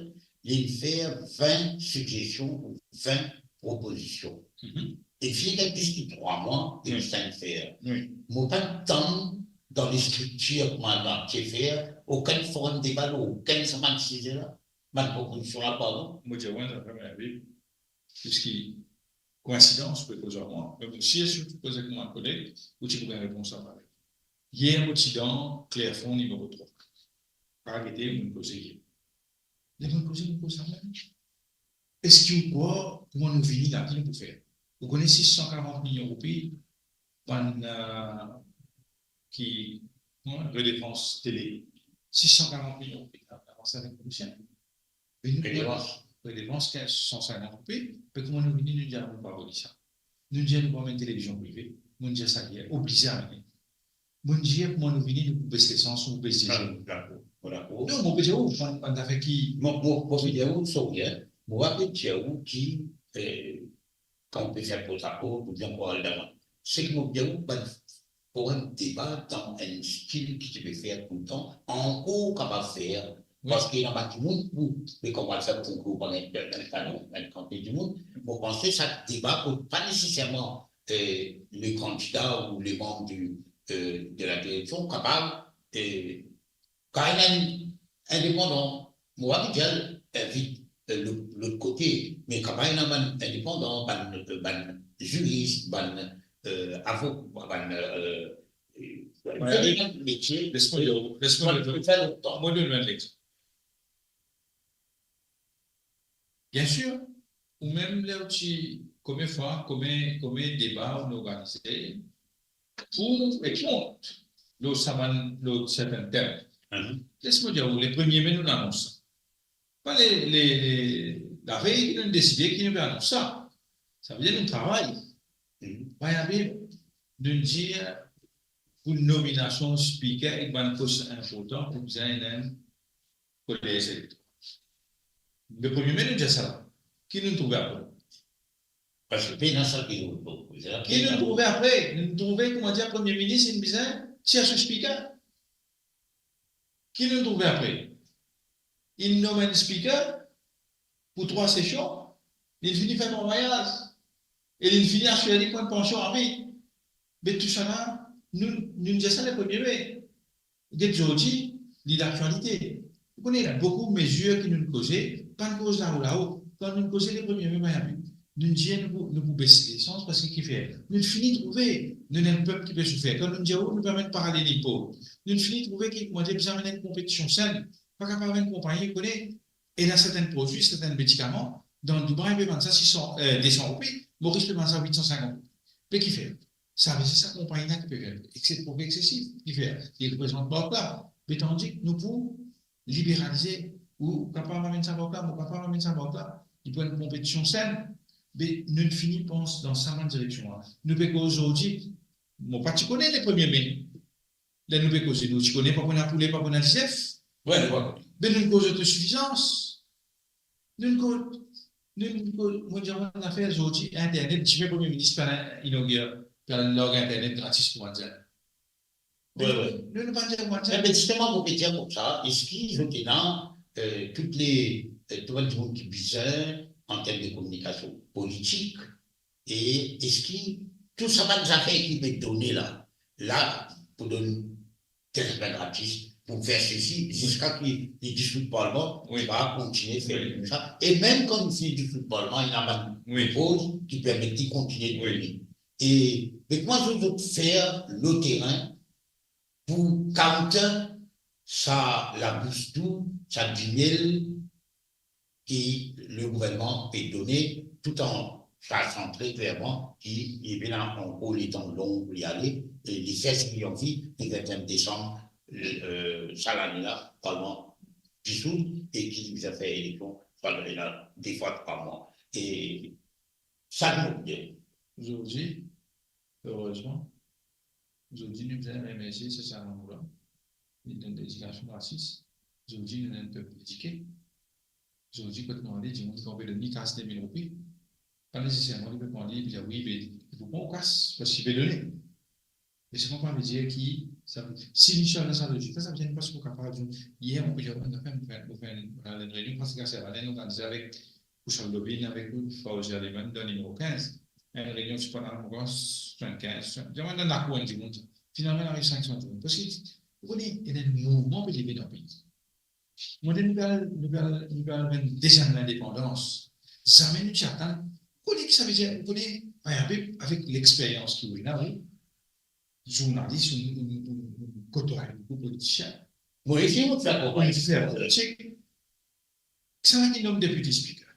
li fer vin sigzestion ou vin propozision. Mhm. Depi gagn plis ki trwa mwa, depi sa inn fer. Mo pa tann dan lestriktir kouma dan T F R, okenn forum deba lor okenn sa bann size la, bann propozision la, pardon. Mo dir ou enn zafer, me Habib, piski koinsidans, ou pe koz ar mwa. Me mo sir si ou ti koz ek mwa koleg, ou ti pou gagn repons la parey. Yer mo ti dan Clerfond nimero trwa. Pa gete, mo'nn koze yer. Ler mo'nn koze, mo'nn koz sa mem. Eski ou krwar kouma nou vini la, ki nou pou fer? Ou kone sis san karant milion roupi, bann, eh, ki, kouma, redevans tele. Sis san karant milion roupi, la, la, sa avek polisie. E nou, redevans, redevans kinz san sinkant roupi, me kouma nou vini, nou dir nou pa vole sa. Nou dir nou pou amenn televizion prive, mo'nn dir sa yer, oblize amenn. Mo'nn dir kouma nou vini, nou pou bes lesans, nou pou bes dizel. Ah, dakor, dakor. Non, mo pe dir ou, bann, bann zafer ki... Mo, mo, mo pe dir ou, sorry, en, mo pa pe dir ou ki, eh, kan ou pe fer protokol, oubien pou al davan. Seki mo pe dir ou, bann forum deba dan enn stil ki ti pe fer toultan, ankor kapav fer, wi, parski ena bann dimoun pou, me kan ou al fer konkour, pa gagn, gagn, gagn, gagn kantite dimoun, mo panse sa deba pou pa neseserman, eh, le kandida ou le manm di, eh, de la direksion kapav, eh, kan ena enn indepandan, mo pa pe dir al invit, eh, lot, lot kote, me kapav ena bann indepandan, bann, eh, bann ziris, bann, eh, avoka, bann, eh, eh, bann metie, les mo dir, les mo dir, bann ki fer lontan. Mo donn ou enn lexanp. Biensir, ou mem ler ou ti, konbien fwa, konbien, konbien deba ou'nn organize, pou e kont lor sa bann, lor sertin tem. Mhm. Les mo dir ou, le premie me nou anons sa. Pa le, le, le, lavey ki nou deside ki nou pe anons sa. Savedir nou travay. Mhm. Par exanp, nou dir pou nominasion spiker ek bann pos inportan, pou bizin ena enn kolez elektoral. Le premie me nou dir sa la. Ki nou trouve apre? Parski pena sa ki nou trouve. Ki nou trouve apre? Nou trouve, kouma dir, premie minis inn bizin tir so spiker. Ki nou trouve apre? Inn nom enn spiker pou trwa sesion, li fini fer trwa maryaz, e li fini asir li pou enn pansion avi. Me tousala, nou, nou dir sa le premie me. Get zordi, li laktialite. Ou kone, ena boukou mezir ki nou koze, pa nou koz lao lao. Kan nou koze le premie me, pa enn, nou dir nou pou, nou pou bes lesans, parski ki fer? Nou fini trouve, nou ena enn pep ki pe soufer. Kan nou dir ou, nou pe amenn paralel ipor. Nou fini trouve ki, kouma dir, bizin amenn enn konpetision senn. Pa kapav enn konpagni, ou kone, ena sertin prodwi, sertin medikaman, dan Dubai, pe vann sa sis san, eh, de san roupi, Moris pe vann sa wit san sinkant roupi. Me ki fer? Sa ve dir sa konpagni la ki pe fer ekse, profi eksesif, ki fer, li reprezant bank la. Me tandis nou pou liberalize, ou kapav amenn sa bank la, mo kapav amenn sa bank la, li pou enn konpetision senn. Me nou fini pans dan sa bann direksion la. Nou pe koz zordi, mo pa ti kone le premie me. Ler nou pe koze, nou ti kone pa pou ena poule, pa pou ena dizef. Wi, nou pa kone. Me nou koz otosifizans. Nou koz, nou koz, mo dir ou enn zafer zordi, internet, dime premie minis pe al inogir, pe al larg internet gratis pou bann zenn. Wi, wi. Nou, nou pa dir bann zenn. Me, me zisteman, mo pe dir koumsa, eski zot ena, eh, tou le, eh, tou bann dimoun ki bizin an term de kominikasion politik, e eski tou sa bann zafer ki pe done la, la, pou donn tel zafer gratis, pou fer sesi, ziska ki li disoud parlman, wi, li va kontigne fer, wi, koumsa. E mem kan li fini disoud parlman, ena bann, wi, koz ki permet li kontigne, wi, done. E, me kouma zot, zot fer lor terin pou counter sa labous dou, sa dimel, ki le gouvernman pe done, tout an sachant tre klerman ki li pena ankor letan long pou li ale, e li fer seki li anvi, le vinteen desanm, le, eh, sa lane la, parlman disoud, e ki li bizin fer eleksion, swa ena de fwa trwa mwa. E sa nou bien. Zordi, erezman, zordi nou bizin remersie se sa nou la. Li donn ledikasion gratis. Zordi nou ena enn pep edike. Zordi, kot nou ale, dimoun ki pe donn li kas de mil roupi, pa neseserman li pe pran li, li pe dir, "Wi, be, li pou pran ou kas, parski li pe done." Me sa pa ve dir ki, sa, si nou swiv dan sa lozik la, sa ve dir nou pa ti pou kapav dir, yer, mo pe dir, nou fer, nou fer, nou fer, nou fer enn reynion, parski Servalen organize avek, pou Charles Dobin, avek Fawzi Aliman, dan nimero kinz. enn reynion ti pran lamour, swasannkinz, swasannkinz, dir mwa, ena lakour enn dimoun, finalman, li ariv sink san dimoun. Parski, ou kone, ena enn mouvman pe leve dan pei. Mo dir, nou pe al, nou pe al, nou pe al vinn deziem lindepandans. Zame nou ti atann. Ou kone ki sa vedir, ou kone, par exanp, avek lexperyans ki ou ena, ou, zournalis, ou, ou, ou, ou kotway boukou politisien. Mo osi, mo fer konpran. Ou fer politik. Kisannla ki nom deputy speaker?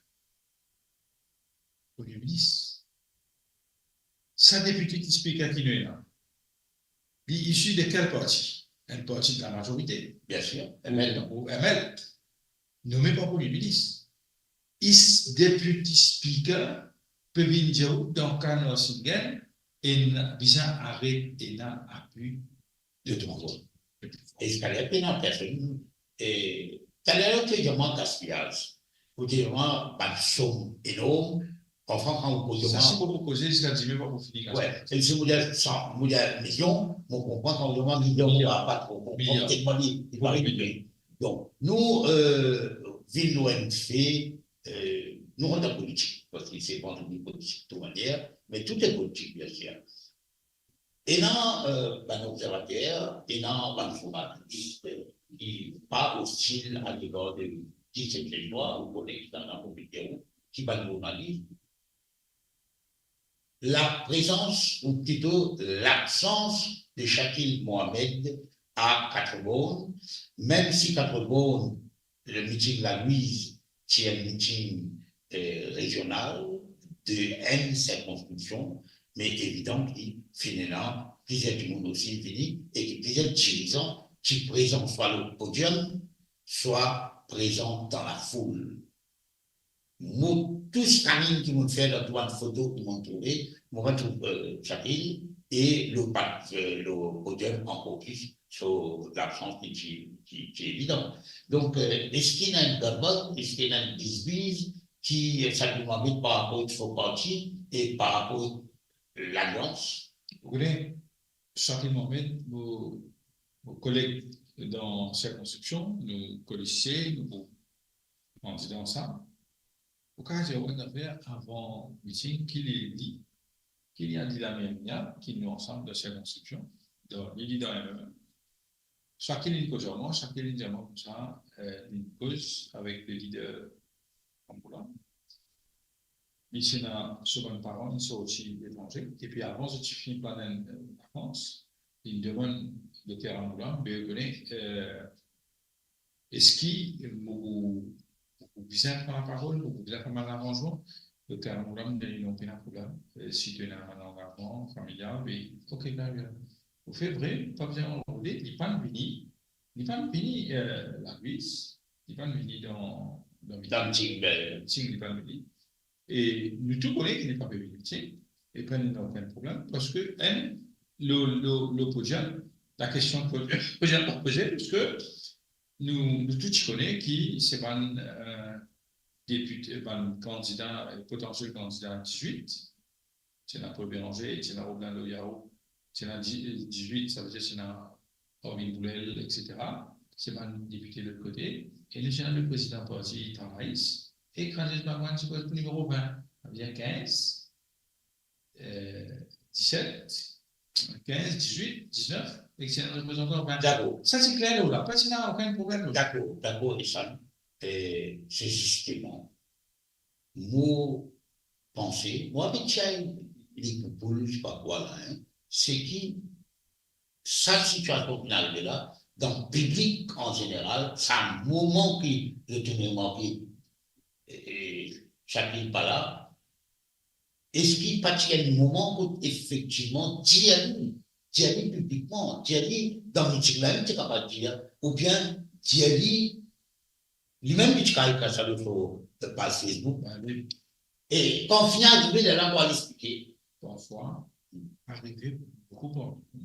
Premie minis. Sa deputy speaker ki nou ena, li isi de kel parti? Enn parti de lamazorite. Bien sir, ou, M L. Ou M L. Nome par premie minis. Is deputy speaker pe vinn dir ou dan ka Nwarsingen, ena bizin aret, ena apui de twa bor. E taler pena personn, e taler to dir mwa gaspiyaz, ou dir mwa bann som enorm, parfwa kan ou koz mwa. Sa si pou koze ziska dime, pa pou fini gaspiyaz. Wi, e si mo dir san, mo dir milion, mo konpran, kan ou dir mwa milion, mo pa tro konpran, milion. Telman li, li pa... Milion. Donk, nou, euh, vinn nou enn fe, euh, nou rant dan politik, parski se vandredi politik, de tout manier, me tou enn politik, bien sir. Ena, euh, bann observater, ena bann zournalis, euh, ki pa ostil a legar de, de Sesel, ou kone ki bann zournalis, laprezans, ou plito labsans de Shakil Mohamed a Quatre-Bornes, mem si Quatre-Bornes, le miting La Louise, ti enn miting, eh, rezional de enn sirkonskripsion, me evidan ki finn ena plizier dimoun osi vini e ki plizier dirizan ti prezan swa lor podiom, swa prezan dan lafoul. Mo tou scanning ki mo fer dan tou bann foto ki mo trouve, mo pa trouv, euh, Shakil, e lor pa-, euh, lor podiom ankor plis, so labsans ki ti, ki, ki evidan. Donk, euh, eski ena enn gambol, eski ena enn bizbiz ki, euh, Shakil Mohamed par rapor so parti e par rapor lalians? Ou kone, Shakil Mohamed, mo, mo koleg dan sirkonskripsion, nou kolise, nou pou kandida ansam. Ou kapav dir mwa enn zafer avan miting, ki li di, ki li al dir lameri, ki nou ansam dan sirkonskripsion, dan, li, li dan M M M. Shakil inn koz ar mwa, Shakil inn dir mwa koumsa, eh, li inn koz avek le lider Rambourg la. Li ti ena so bann paran, inn sorti letranze, epi avan zot ti fini plann enn, eh, vakans, li inn demann Dokter Rambourg la, be ou kone, eh, eski mo pou, mo pou bizin pran laparol, mo pou bizin fer bann laranzman? Dokter Rambourg la inn dir li non, pena problem. Eh, si to ena bann langazman familial, be, ok, very bien. Ou fer vre, pa bizin anrole, li pa'nn vini, li pa'nn vini, eh, La Louise, li pa'nn vini dan, dan miting, be, miting, li pa'nn vini. E nou tou kone ki li pa pe vini, ti, e pena okenn problem, parski enn, lor, lor, lor podiom, lakestion podiom, podiom pa poze, parski nou, nou tou ti kone ki se bann, eh, depite, bann kandida, eh, potansiel kandida dizwit, ti ena Paul Bérenger, ti ena Robin Loyau, ti ena di-, dizwit, savedir ti ena Arvin Boulel, et cetera. Se bann depite lot kote. E nou ti ena le prezidan parti travayis, e Kranjez Bhagwan ti koz pou nimero vin, savedir kinz, eh, diset, kinz, dizwit, diznef, e ti ena reprezantan vin. Dakor. Sa ti kler lor la, pa ti ena okenn problem lor la. Dakor, dakor, e sa, eh, se zisteman mo panse, mo ape tir li pou boul, sipa kwa la, hein, se ki sa sitiasion finn arive la, dan piblik an zeneral, sa moman ki zot inn remake, e, e, Shakil pa la, eski pa ti enn moman kot efektivman dir li, dir li piblikman, dir li dan miting la, li ti kapav dir, oubien dir li Li mem li ti kapav ekrir sa lor so, eh, paz Facebook. Ba, wi. E kan fini arive, lerla pou al explike. Parfwa, arive boukou partou.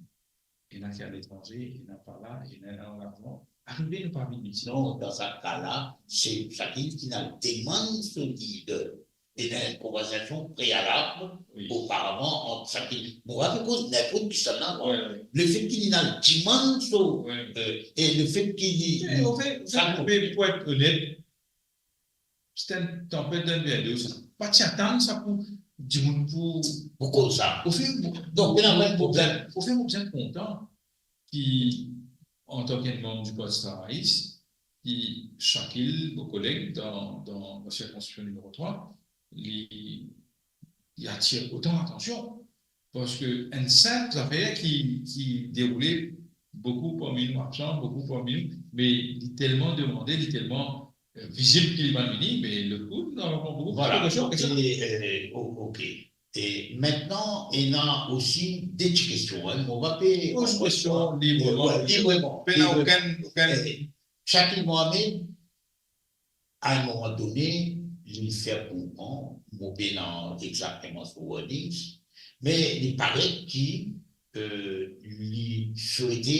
Ena ki aletranze, ena pa la, ena, ena lavion. Arive nou pa vinn isi. Non, dan sa ka la, se Shakil ki inn al demann so lider. Ena enn konversasion prealab, wi, oparavan ant Shakil. Mo pa pe koz ninport kisannla, mwa. Wi, wi. Lefet ki li inn al demann so, wi, eh, e lefet ki li, wi, anfin, sa, anfin, pou, pou et onet, se enn tanpet dan enn verdo, sa. Pa ti atann sa pou dimoun pou, pou koz sa. Pou fer, donk, ena enn problem. Pou fer mo bizin kontan ki, antan ki enn manm di Parti Travayis, ki Shakil, mo koleg dan, dan, dan sirkonskripsion nimero trwa, li, li atir otan latansion. Parski enn sinp zafer ki, ki deroule, boukou parmi nou absan, boukou parmi nou, me li telman demande, li telman, euh, vizib ki li pa vini, me lot kou, nou ava pran boukou plis de kestion. Voilà. Kestion. E, euh, o-, ok. E aster, ena osi de ti kestion, hein. Mo va pe poz kestion libreman, libreman. Pena okenn, okenn. Eh, Shakil Mohamed, a enn moman done, li fer konpran, mo pena exakteman so wordings, me li paret ki, euh, li swete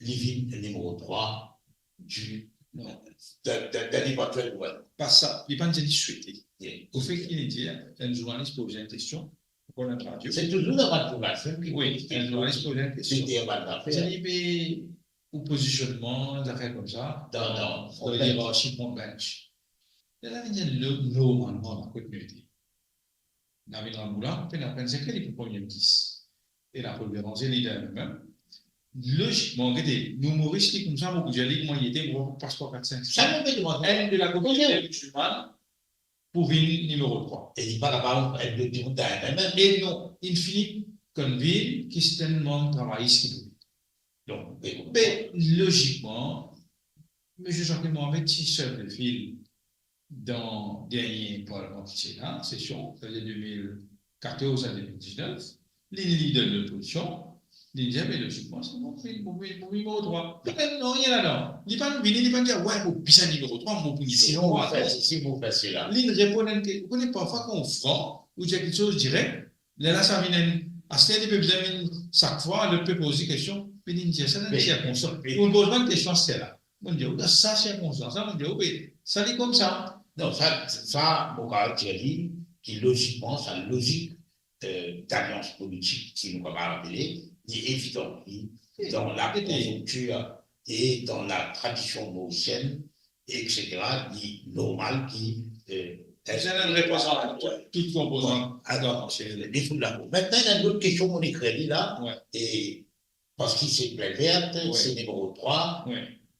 li vinn nimero trwa di, non, dan, dan, dan eventuel gouvernman. Pa sa, li pa dir li swete. Yeah. Lefet ki li dir, enn zournalis poz enn kestion, ankor dan radio. Se touzour dan radio la, se ki... Wi, enn zournalis poz enn kestion. Li dir bann zafer. Li dir, me ou pozisionnman, zafer koumsa, dan, dan, dan lerarsi front bench. Lerla li dir, no-, normalman, kot nou ete, nou ena Rambourg la, nou pena pran sekre li pou Premie Minis. E la pou Béranger li dan limem. Lozikman, gete, nou Moris li koumsa, mo pou dir li kouma li ete, mo pa pou pas par kat, sink. Sa nou pe demann. Enn de la kominote mizilman pou vinn nimero trwa. E li pa kapav enn lot dimoun dan limem. E non, inn fini konn vinn ki se enn manm travayis ki pou vinn. Donk, me, me lozikman, misie Shakil Mohamed ti sef de fil dan dernie parlman ki ti la, sesion, savedir de mil katorz a de mil diznef, li, li lider lopozision, li dir, me lozikman, se mwa, mo, mo, mo, mo nimero trwa. Li pa nanye ladan. Li pa vini, li pa dir, we, mo bizin nimero trwa, mo pou nimero trwa. Sinon, mo fer sesi, mo fer sela. Li reponn enn ke-, ou kone parfwa kan ou fran, ou dir kiksoz direk, lerla sa vinn enn, aster li pe bizin vinn sak fwa, lot pe poz li kestion, me li dir sa dan sirkonstans. Ou poz mwa enn kestion aster la. Mo dir, dan sa sirkonstans la, mo dir, ok, sa li koumsa. Non, sa, sa, mo kapav dir li, ki lozikman, sa lozik, euh, dalians politik, si nou kapav apele, li evidan ki, dan la konjonktir e dan la tradision morisienn, et cetera, li normal ki, euh, enn repozan, tou konpozan. Atann, se, li fout la. Aster, ena enn lot kestion mo ekrir li la, e parski se Plaine Verte, se nimero trwa.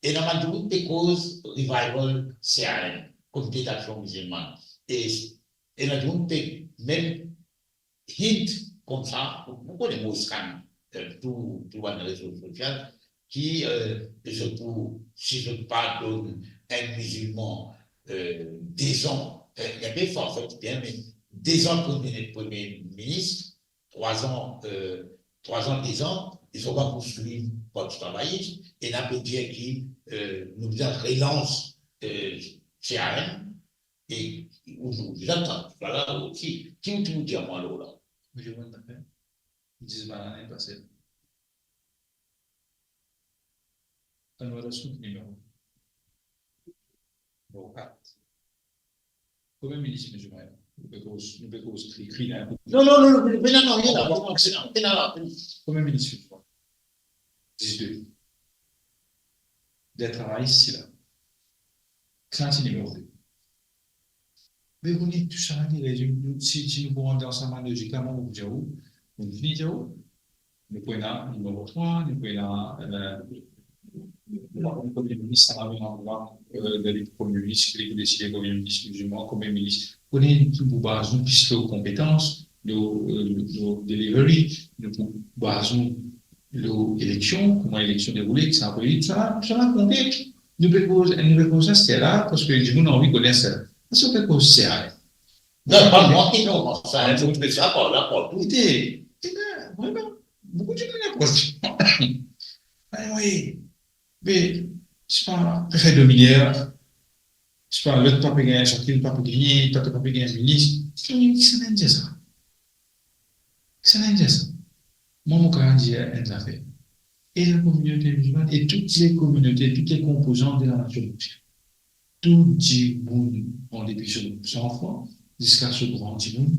Ena bann dimoun pe koz revival C A M, Comité d'Action Musulmane. E ena dimoun pe mem hint koumsa, ou, ou kone Moïse Kahn, euh, tou, tou bann rezo sosial, ki, euh, zot pou, si zot pa donn enn mizilman, euh, dezan, euh, li enpe farfete bien, me dezan pou vinn premie minis, trwa zan, euh, trwa zan, dezan, e zot pa pou swiv Parti Travayis, e ena pe dir ki, euh, nou bizin relans, euh, C A M, e ou, ou, ou, la, la, ki, ki ou ti pou dir mwa lor la? Mo dir mwa, nou pe dis bann lane pase. Ann rod so nimero. Bon, kat. Premie minis, misie Mohamed, nou pe koz, nou pe koz krikri la, hein. Non, non, non, non, non, non, non, non, non, non, non, non. Premie minis, misie Mohamed. Dis de. Des travaillistes, c'est là. Sa ti nimero de. Me ou kone tou sa, li rezime, nou, si, si nou pou rant dan sa bann lozikman, mo pou dir ou, mo pou fini dir ou, nou pou ena nimero trwa, nou pou ena, euh, nou pou ena Premie Minis, sa va vinn an trwa, euh, de li Premie Minis, ki li pou deside Premie Minis, mizilman, Premie Minis. Ou kone, nou pou baz nou plis lor konpetans, lor, euh, lor delivery, nou pou baz nou lor eleksion, kouma eleksion deroule, sa apre, sa, sa va konte. Nou pe koz, nou pe koz aster la, parski dimoun anvi kone aster la. Aster nou pe koz aster la. Non, pa mwa ki koz sa, hein, nou pe sa par la, par tou. Ete, ete, vreman, boukou dimoun akoz. Anyway, me, se pa, pe fer dominer, se pa, lot pa pe gagn, Shakil pa pe gagn, twa pa pe gagn minis. Ki, ki sa inn dir sa? Ki sa inn dir sa? Mwa, mo kapav dir enn zafer. E la kominote mizilman, e tou le kominote, tou le konpozan de la nasion mizilman. Tou dimoun, an depi so zanfan, ziska so gran dimoun,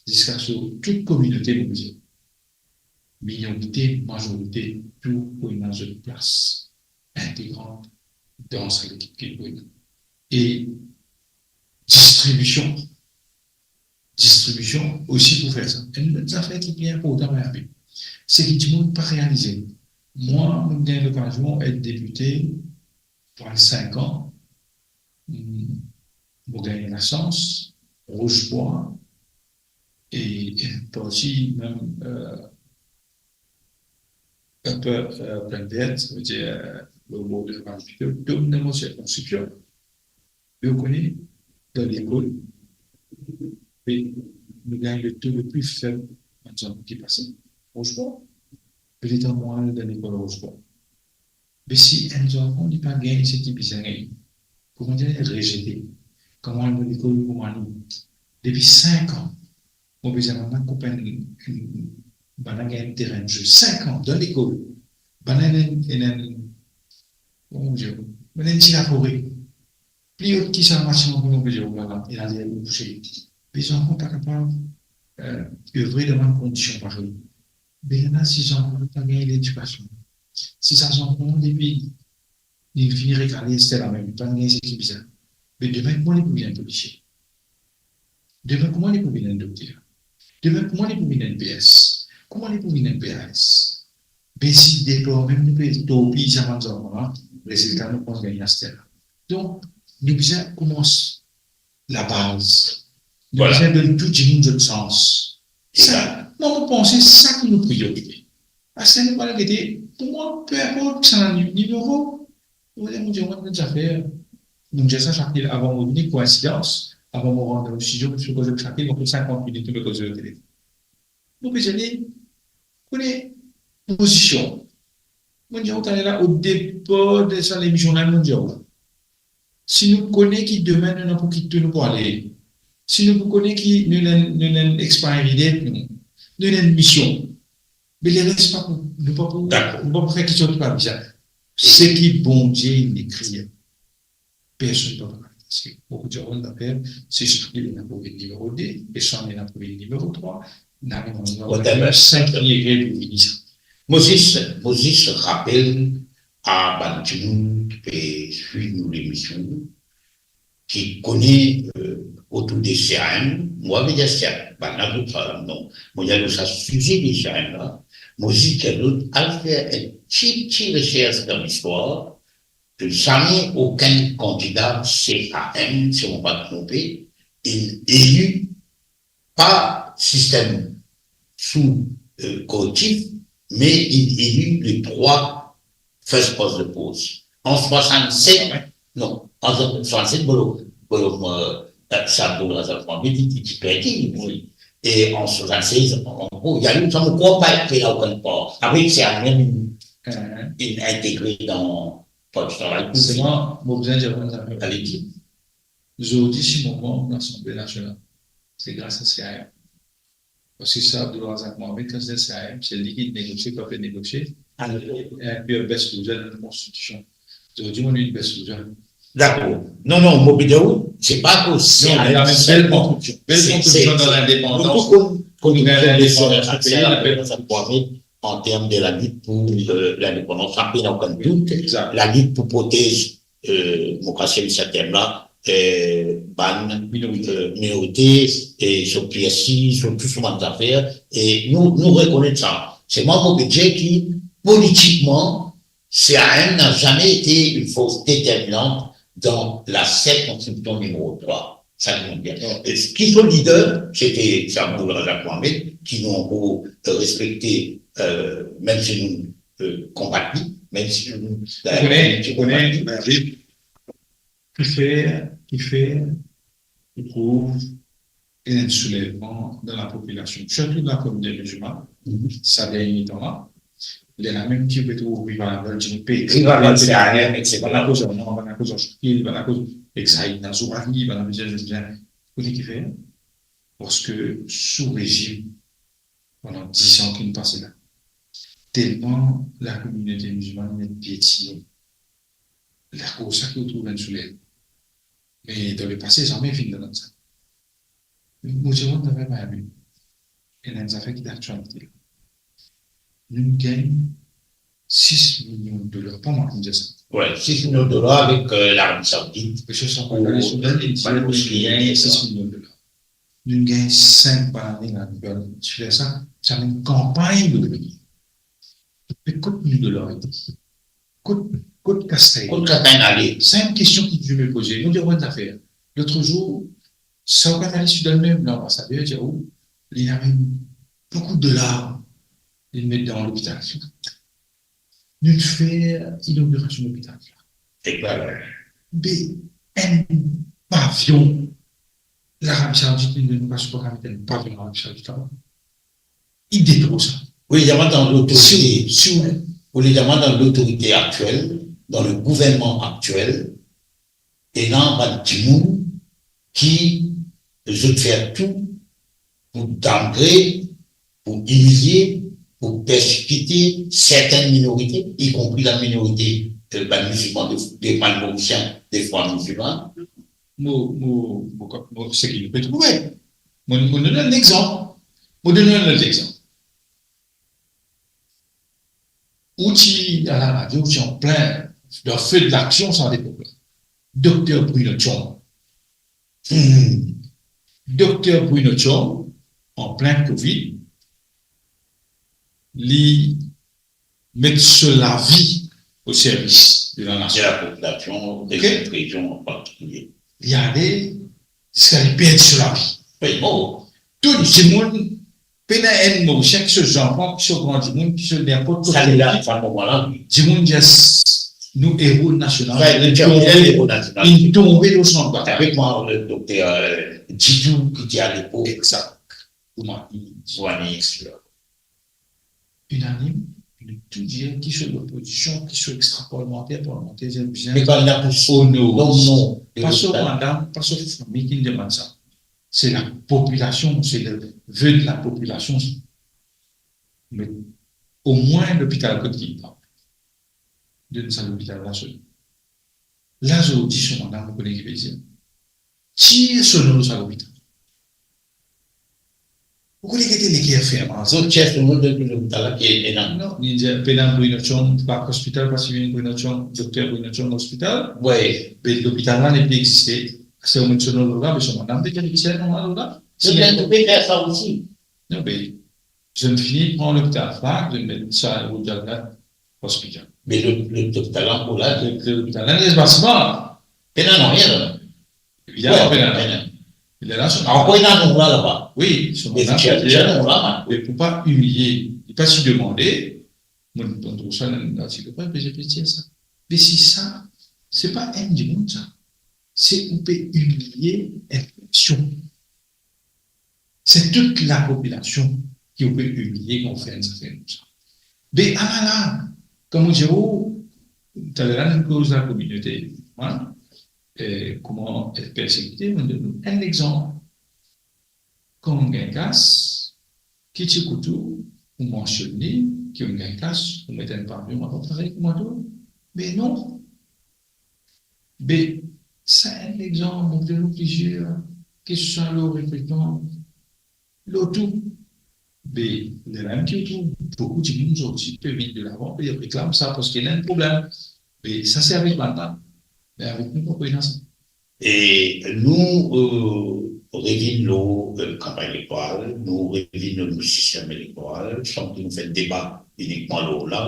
ziska so tou kominote, mo dir. Minorite, mazorite, tou pou ena zot plas integran dan sa lekip ki pou ena. E distribision, distribision osi pou fer sa. Enn lot zafer ki pli inportan, me ape, se ki dimoun pa realize. Mwa, mo gagn lokazion et depite pandan sink an. Hmm, mo gagn lasans, Roche Bois, e, e parti mem, eh, inpe, eh, Plaine Verte, savedir, eh, lor bor de Val Victor, donk dan mo sirkonskripsion. Ou kone, dan lekol, e nou gagn le to le pli feb bann zanfan ki pase Roche Bois. Be letan mwa al dan lekol Roche Bois, be si enn zanfan li pa gagn seki bizin gagn, kouma dir, rezete. Kouma al lekol, kouma li, depi sink an, mo bizin bann la koup enn, enn, bann la gagn enn terenn zwe. Sink an, dan lekol. Bann la ena, ena, kouma dir, bann la ena enn ti lafore. Pli ot ki sa, maximum, kouma mo pe dir, ou la, e la, li pou bouse. Be zanfan pa kapav, eh, evre dan bann kondision parey. Be la, si zanfan pa gagn ledikasion, si sa zanfan depi li vinn rekale aster la mem, li pa gagn seki bizin, be demin kouma li pou vinn enn polisie? Demin kouma li pou vinn enn dokter? Demin kouma li pou vinn enn P S? Kouma li pou vinn enn P A S? Be si depar mem nou pe torpiy sa bann zanfan la, rezilta nou pran gagn aster la. Donk, nou bizin koumans labaz. Nou, vwala, bizin donn tou dimoun zot sans. Sa, mwa, mo panse sa ki nou priorite. Aster nou pa al gete, pou mwa, pe inport kisannla ni-, nimero, mo dir, mo dir, mwa, enn zafer, mo dir sa Shakil avan mo vini, koinsidans, avan mo rant dan mo stidio, mo ti koz ek Shakil, mo fer sinkant minit, nou pe koze lor telefon. Nou pe dir li, kone, pozision. Mo dir ou, tane la, o depar de sa lemision la, mo dir ou, si nou kone ki domenn nou ena pou kit tou nou pou ale, si nou pou kone ki nou ena, nou ena enn expiry date nou, nou ena enn mision, me leres pa pou, nou pa pou, dakor, nou pa pou fer kiksoz ki pa bizin. Seki Bondie inn ekrir, personn pa pou kone. Parski mo pou dir ou enn zafer, se Shakil ena pou vinn nimero de, Esham ena pou vinn nimero trwa, Nariman ena pou vinn nimero sink, li ena pou vini sa. Mo zis, mo zis rapel a bann dimoun ki pe swiv nou lemision, ki kone, eh, otour de C A M, mo pa pe dir sa, bann la zot, non, mo dir lor sa size de C A M la, mo zis dir zot al fer enn ti, ti resers dan listwar, zame okenn kandida C A M, si mo pa tronpe, inn eli pa sistem sou, eh, korrektif, me inn eli le trwa first past the post. An swasannset, non, an swasannset, Bolo, Bolo, eh, sa Abdulrazak Mohamed, li, li ti perdi, li. E an swasannses, an gro, li al, sa mo krwar pa ete la okenn par. Apre, se a mem inn integre dan Port Travay. Selman, mo bizin dir enn zafer. Ale, di. Zordi, si mo manm Lasanble Nasional, se gras a C A M. Parski sa, Abdulrazak Mohamed, kan se C A M, se li ki negosie, ki pe negosie. Alor, e, e best loser dan konstitision. Zordi, mo enn best loser. Dakor. Non, non, mo pe dir ou, se pa ke se... Non, li ena mem bel kontribiksion. Bel kontribiksion dan lindepandans. Boukou kontribiksion de C A M, Abdulrazak Mohamed, an term de la lit pou, euh, lindepandans, sa pena okenn dout. Exact. La lit pou protez, euh, mo krase li sa term la, euh, bann, minorite, euh, minorite, e so P S C, so tou so bann zafer, e nou, nou rekonet sa. Selman mo pe dir ki politikman, C A M n'a jamais été une force déterminante dans la circonscription numéro trois. Sa ki mo bien. Non. E ki so lider, se te, se Abdulrazak Mohamed, ki nou ankor, euh, respekte, euh, mem si nou, euh, konbat li, mem si nou, ou kone, ou kone, ben, wi. Kifer, kifer ou trouv ena enn soulevman dan lapopilasion, sirtou dan lakominote mizilman, sa dernie tan la, lerla mem ki ou pe trouv rival, dir pe, rival, C A M, et cetera. Bann la koz, non, bann la koz Shakil, bann la koz ek Saïd Nazouri, bann la koz, ou kone kifer? Parski sou rezim, pandan diz an ki finn pase la, telman lakominote mizilman inn pietine, lakoz sa ki ou trouv enn soulevman. Me dan lepase, zame finn donn sa. Mo dir ou enn zafer, Miami, ena enn zafer ki dan laktialite la. Nou gagn sis milion dolar, pa mwa ki dir sa. Wi, sis milion dolar avek, euh, Larabi Saoudit. Misie Sampol, pou, li dir, bann moske, li gagn sis milion dolar. nou gagn sink bann ane la, nou fer sa, sa enn kanpagn lor li. Be kot nou de lor li? Kot, kot kastagn? Kot kastagn ale? Sa enn kestion ki touzour mo poze. Nou dir enn zafer. Lot zour, sa ou kapav al swiv dan lemem, la, anbasader dir ou, li ena boukou dolar, li met dan lopital. Nou fer inogirasion lopital la. Ek la, la. Be enn pavion, Larabi Saoudit, nou, nou pa, pa kapav met enn pavion Larabi Saoudit laba. Li detrir sa. Ou le demann dan lotorite, si, si ou, ou le demann dan lotorite aktiel, dan le gouvernman aktiel, ena bann dimoun ki zot fer tou pou downgrade, pou imilie, pou persekite sertenn minorite, ikonpri la minorite, euh, bann mizilman, de, de bann Morisien, defwa mizilman. Mo, mo, mo, mo, seki nou pe trouve. Mo, mo donn enn lexanp. Mo donn enn lot lexanp. Ou ti a la radio, ou ti an plin dan feu de l'action sa lepok la. Dokter Bruno Thion. Hmm. Dokter Bruno Thion, an plin covid, li met so lavi o servis de la nasion. De la popilasion, de, ok, sèt rezion an partikilie. Li ale ziska li perdi so lavi. Wi, mor. Tou dimoun, pena enn Morisien, ki so zanfan, ki so gran dimoun, ki so ninport ki. Sa li la, sa moman la, wi. Dimoun dir, nou ero nasional. Sa, li, li tonbe, ero nasional. Li tonbe lor so bat. Avek mwa, le dokter, euh, Didou, ki ti a lepok. Egzak. Kouma li, kouma li, inanim, nou tou dir ki so lopozision, ki so extra parlemanter, parlemanter, zot bizin onore. Non, non. Pa so madam, pa so fami ki demann sa. Se lapopilasion, se le ve de lapopilasion sa. Me omwin lopital kot li, donn sa lopital la so nom. La, zordi, so madam, ou kone ki pe dir? Tir so nom lor sa lopital. Ou kone ki ete leker ferman? Zot tir so nom lor lopital la, ki ena. Non, li dir, pena Bruno Thion Park Hospital, pa si Bruno Thion, dokter Bruno Thion Hospital. Wi. Be lopital la nepli existe. Aster ou met so nom lor la, be so madam pe dir li tir nom la lor la. Zot pe fer sa osi. Non, be zot fini pran lopital Frank, zot met sa lopital la, ospital. Me lo, lo, lopital la ankor la, lo, lo, lopital la, les bâtiments. Pena nanye la. Evidaman, wi, pena nanye. Pena. Li la, so ankor ena nom la laba. Wi, so nom la, ena nom la, man. E pou pa imilie, li pa ti demande, mo, mo trouv sa dan latik, pa bizin pe dir sa. Me si sa, se pa enn dimoun sa. Se ou pe imilie enn nasion. Se tou lapopilasion ki ou pe imilie kan ou fer enn zafer koumsa. Be ala la, kouma mo dir ou, taler la nou koz lakominote, hein, e kouma persekite, mo donn ou enn lexanp. Kan ou gagn kas, ki ti kout ou, ou mansionn li, ki ou gagn kas, ou met enn pavion, ou parey kouma tou. Me non, Be, sa enn lexanp, mo donn ou plizier, ki swa lor rekritman, lor tou. Be, lerla mem ki ou trouv boukou dimoun zordi pe vinn delavan, pe reklam sa, parski ena enn problem. Be, sa se avek bann la. Me avek nou, pa pou ena sa. E nou, euh, revinn lor, euh, kanpagn elektoral, nou revinn lor nou sistem elektoral, san ki nou fer deba inikman lor la.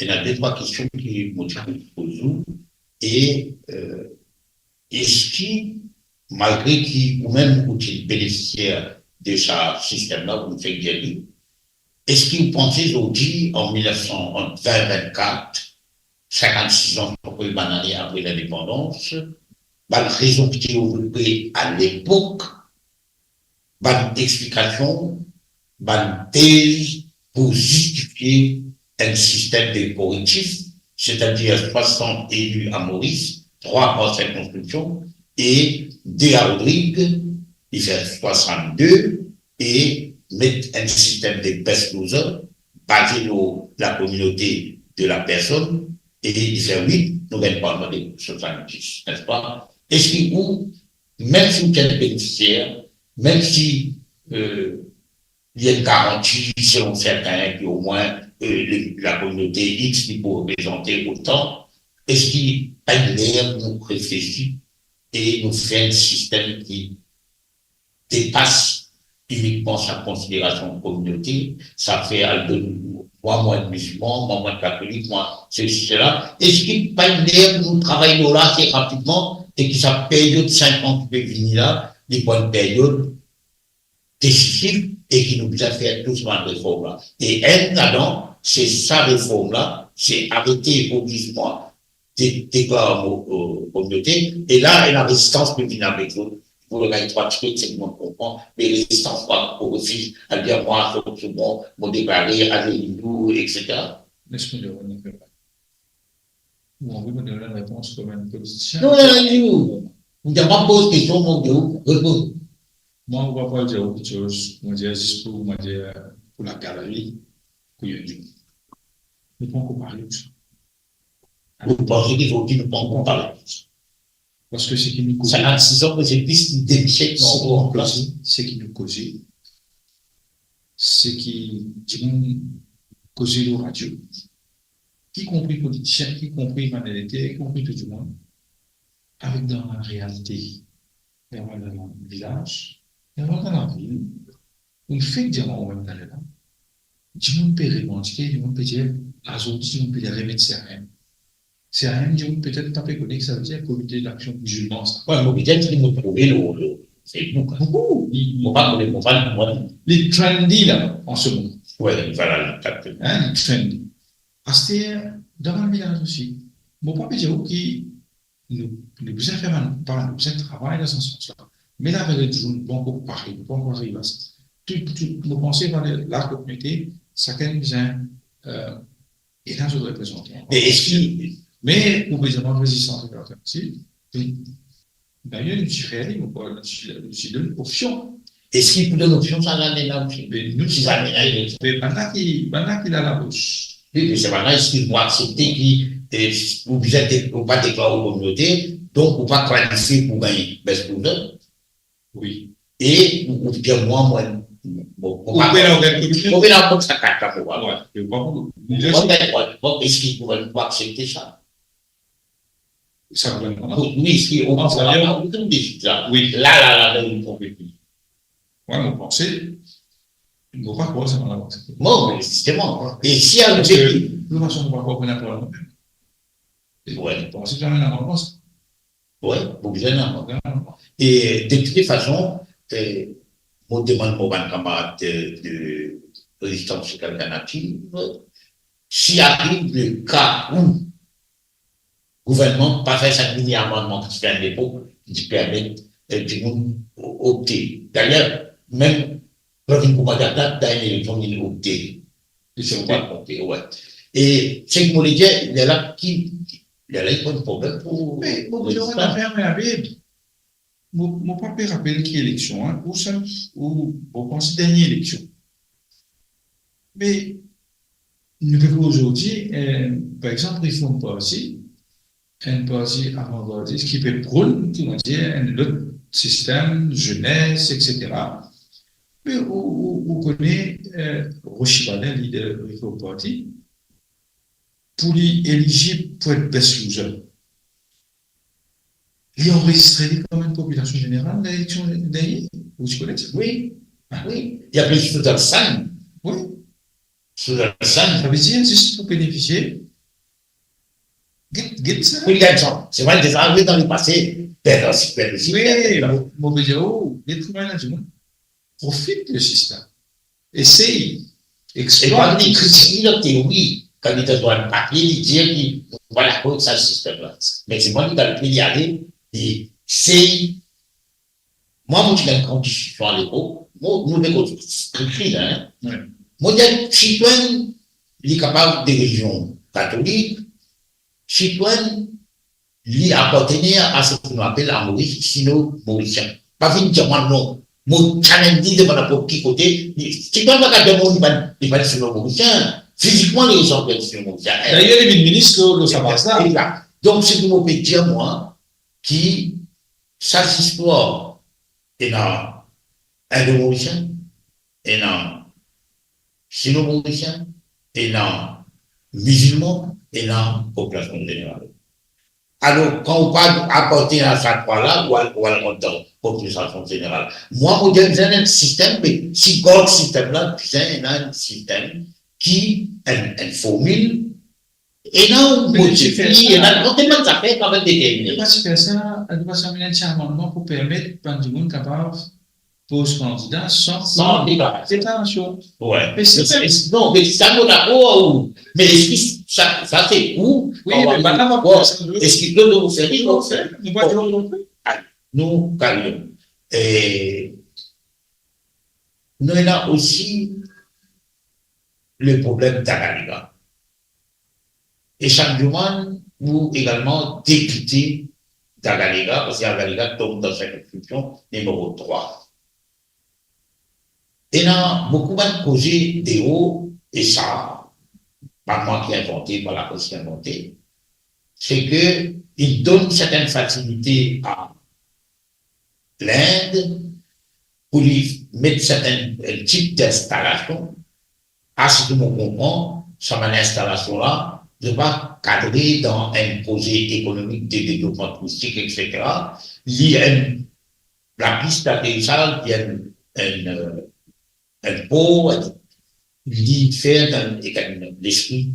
Ena de trwa kestion ki mo ti pou poz ou. E, euh, eski, malgre ki ou mem ou ti benefisier de sa sistem la, ou finn gagn li, eski ou panse zordi, an mil nef san, an vin vinn-kat, sinkant-sis an apre, bann ane apre lindepandans, bann rezon ki ti devlope alepok, bann explikasion, bann tez pou zistifie enn sistem de korektif, setadir swasant eli a Moris, trwa par sirkonskripsion e de a Rodrig, li fer swasannde, e met enn sistem de best loser baze lor lakominote de la personn, e li fer wi, nou gagn parlman de swasanndiz, nespa? Eski ou, mem si ou ti enn benefisier, mem si, euh, li enn garanti, selon sertin, ki omwin, euh, le, lakominote X, li pou reprezante otan, eski pa inn ler nou reflesi e nou fer enn sistem ki depas inikman sa konsiderasion kominote, sa fer al donn mwa, mwa mizilman, mwa, mwa katolik, mwa sesi, sela. Eski pa enn ler pou nou travay lor la ase rapidman e ki sa peryod sink an ki pe vini la, li pou enn peryod desisif e ki nou bizin fer tou sa bann reform la. E enn ladan, se sa reform la, se arete epokrizman de-, deklar mo-, euh, kominote, e la, ena rezistans pou vinn avek zot. Pou le gagn trwa tigit, se ki mo konpran, me rezistans pa pou refiz, al dir mwa, so, so bon, mo deklare, ale, hindou, et cetera. Laisse-moi dire, on ne fait pas. Ou anvi mo donn enn repons kom enn politisien? Non, non, non, non. Ou dir pa poz kestion, mo dir ou reponn. Mwa, mo pa pou al dir ou kiksoz, mo dir zis pou, mo dir, pou lagaleri, pou Youtube. Nou pa ankor pare pou sa. Ou panse ki zordi nou pa ankor pare? Parski seki nou koze, sa ena sis an, me se plis ki de siek nou ankor an plas. Seki nou koze, seki dimoun koze lor radio, ikonpri politisien, ikonpri bann elekter, ikonpri tou dimoun, avek dan larealite. Ena bann vilaz, ena bann lavil, ou fek dir mwa, mwa, taler la, dimoun pe revandike, dimoun pe dir, azordi, dimoun pe dir remet CRM. CRM, dimoun petet pa pe kone ki savedir Comité d'Action Musulmane, sa. Wi, mo bizin dir mo trouve lor, lor Facebook, hein. Boukou. Mo pa kone, mo pa, mo pa. Li trendy la, an se moman. Wi, vwala, egzakteman. Hein, li trendy. Aster, dan bann vilaz osi. Mo pa pe dir ou ki nou, nou bizin fer bann pa, nou bizin travay dan sa sans la. Me laverite, nou pa ankor pare, nou pa ankor ariv a sa. Tou, tou, mo panse, vwala, la kot nou ete, sakenn bizin, euh, ena zot reprezantan. Me eski, me ou bizin rezistans alternativ, wi. Dayer, nou ti fer li, nou ti, nou ti donn opsion. Eski pou donn opsion sa lane la osi? Me nou ti, si zame ena, me bann la ki, bann la ki la labous. Wi, me se bann la, eski nou aksepte ki, eh, ou bizin de-, ou pa deklar ou kominote, donk ou pa kwalifie pou gagn best loser? Wi. E ou, ou dir mwa, mwa, mo, mo pa, ou pe la, ou gagn kominote, mo pe la pran sa kat la pou mwa. Wi, ou pa pou, mwa, mwa, eski gouvernman pou aksepte sa? Sa gouvernman la? Wi, wi, si, ou, ah, sa, ou, wi. Wi. La, la, la, la, nou konpran. Mwa, mo panse, mo pa krwar sa, mwa, la. Bon, zisteman. E si, parski, de tout fason, mo pa krwar pou enn pwoblem. Wi. Mo panse ki ena pwoblem. Wi, pou bizin ena pwoblem. E de tout fason, eh, mo demann mo bann kamarad de, de Rezistans Alternativ, si ariv le ka ou gouvernman pa fer sa mini amannman ki ti fer lepok, ki ti permet, eh, dimoun o-, opte. Dayer, mem kan vinn pou mandat la, dan enn eleksion, vinn opte. Li ti pa opte, wi. E seki mo le dir, lerla ki, lerla li pran pwoblem pou... Me, mo bizin fer mwa rapid. Mo, mo pa pe rapel ki eleksion, hein, ou sa, ou, mo panse dernie eleksion. Me, nou pe trouv ozordi, eh, par exanp, Reform Party, enn parti avangardis ki pe pronn, koumadir, enn lot sistem, zenes, et cetera. Me ou, ou, ou kone, eh, Rochie Baudin, lider Reform Party, pou li elizib pou et best loser, li anrezistre li kom enn popilasion zeneral dan eleksion dernie, ou ti kone sa? Wi, wi. Li apel Susan Sand. Wi. Susan Sand. Savedir, zis pou benefisie. Get, get sa. Pou li gagn sa. Se vre, deza arive dan lepase, Bernard Sipre osi. Wi, mo, mo pe dir, oh, get kouma ena dimoun profit le sistem. Esey, e eksplwat, li kritik li dan teori, kan li dan enn papie, li dir ki nou pa dakor ek sa sistem la. Me se mwa ki dan le pli ale, li sey. Mwa, mo ti gagn gran diskision alepok, mo, nou pe koz krikri la, hein. Wi. Mo dir, si to enn, li kapav de relizion katolik, si to enn, li apartener a seki nou apel a Moris, sino-morisien. Pa vinn dir mwa non. Mo challenge li devan ninport ki kote, li, si to enn pa kapav dir mwa li pa, li pa sino-morisien, fizikman, li resanm enn sino-morisien. Dayer, li vinn minis lor, lor sa baz la. Egzak. Donk, seki mo pe dir mwa, ki sa zistwar ena Indo-Morisien, ena Sino-Morisien, ena Mizilman, ena popilasion zeneral. Alor, kan ou pa apartenn a sa trwa la, ou al, ou al rant dan mobilizasion zeneral. Mwa, mo dir, bizin enn sistem, me si gard sistem la, bizin ena enn sistem ki, enn, enn formil, ena ou Me modifi, ena, non, tel bann zafer ki ava determine. Li pa ti fer sa, li pa ti amenn enn ti amannman pou permet bann dimoun kapav poz kandida san, san deklarasion. Deklarasion. Wi. Me si, non, me sa, mo dakor, ou, me eski sa, sa se ou, wi, me bann la, bon, eski nou, nou fer, nou fer, nou pa dir nou. Ah, nou, Kalion. E nou ena osi le problem Dagaliga. E Shandiouman, ou egalman depite Dagaliga, parski Dagaliga tom dan sirkonskripsion nimero trwa. Ena boukou bann proze deor, e sa, pa mwa ki invante, pa lapres ki invante, se ke li donn sertenn fasilite a Lind pou li met sertenn, eh, tip dinstalasion. Ah, si tou mo konpran, sa bann instalasion la, zot pa kadre dan enn proze ekonomik de devlopman touristik, et cetera. Li enn lapis daterisaz, li enn, enn, eh, enn por, li fer dan, ek enn lespri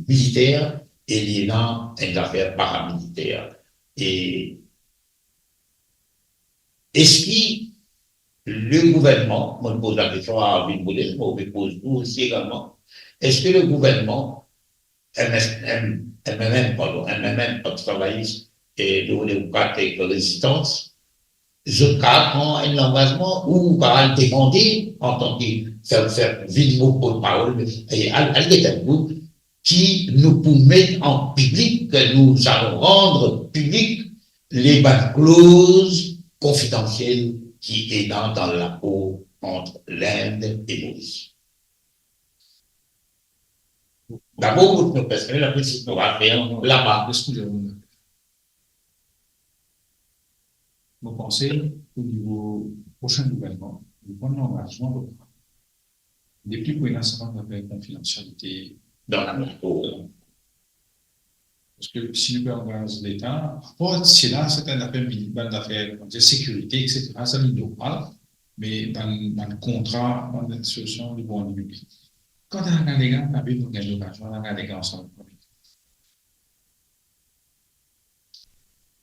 militer, e li ena enn zafer paramiliter. E eski le gouvernman, mo poz lakestion a Arvin Boudel, mo pe poz ou osi egalman, eski le gouvernman, M S, M-, M M M, pardon, M M M, Parti Travayis e Lewou Demokrat ek Rezistans, zot kapav pran enn langazman ou kapav demande antan ki fer, fer vinn mo portparol, e al, al get enn bout ki nou pou met an piblik, que nous allons rendre public, le bann kloz konfidansiel ki ena dan lakor ant Lind e Moris. Dabor, kot nou personel, apre si nou va fer laba. Eskiz mwa. Mo panse, o nivo prosin gouvernman, nou pran langazman, depi pou ena sa bann zafer konfidansialite dan lakor. Parski si nou pe angaz Leta, apar sela, sertenn zafer mini-, bann zafer, kouma dir, sekirite, et cetera, sa li normal, me bann, bann kontra, bann solusion, li pou anile. Kan Dagaliga, nou gagn lokazion, Dagaliga ansam.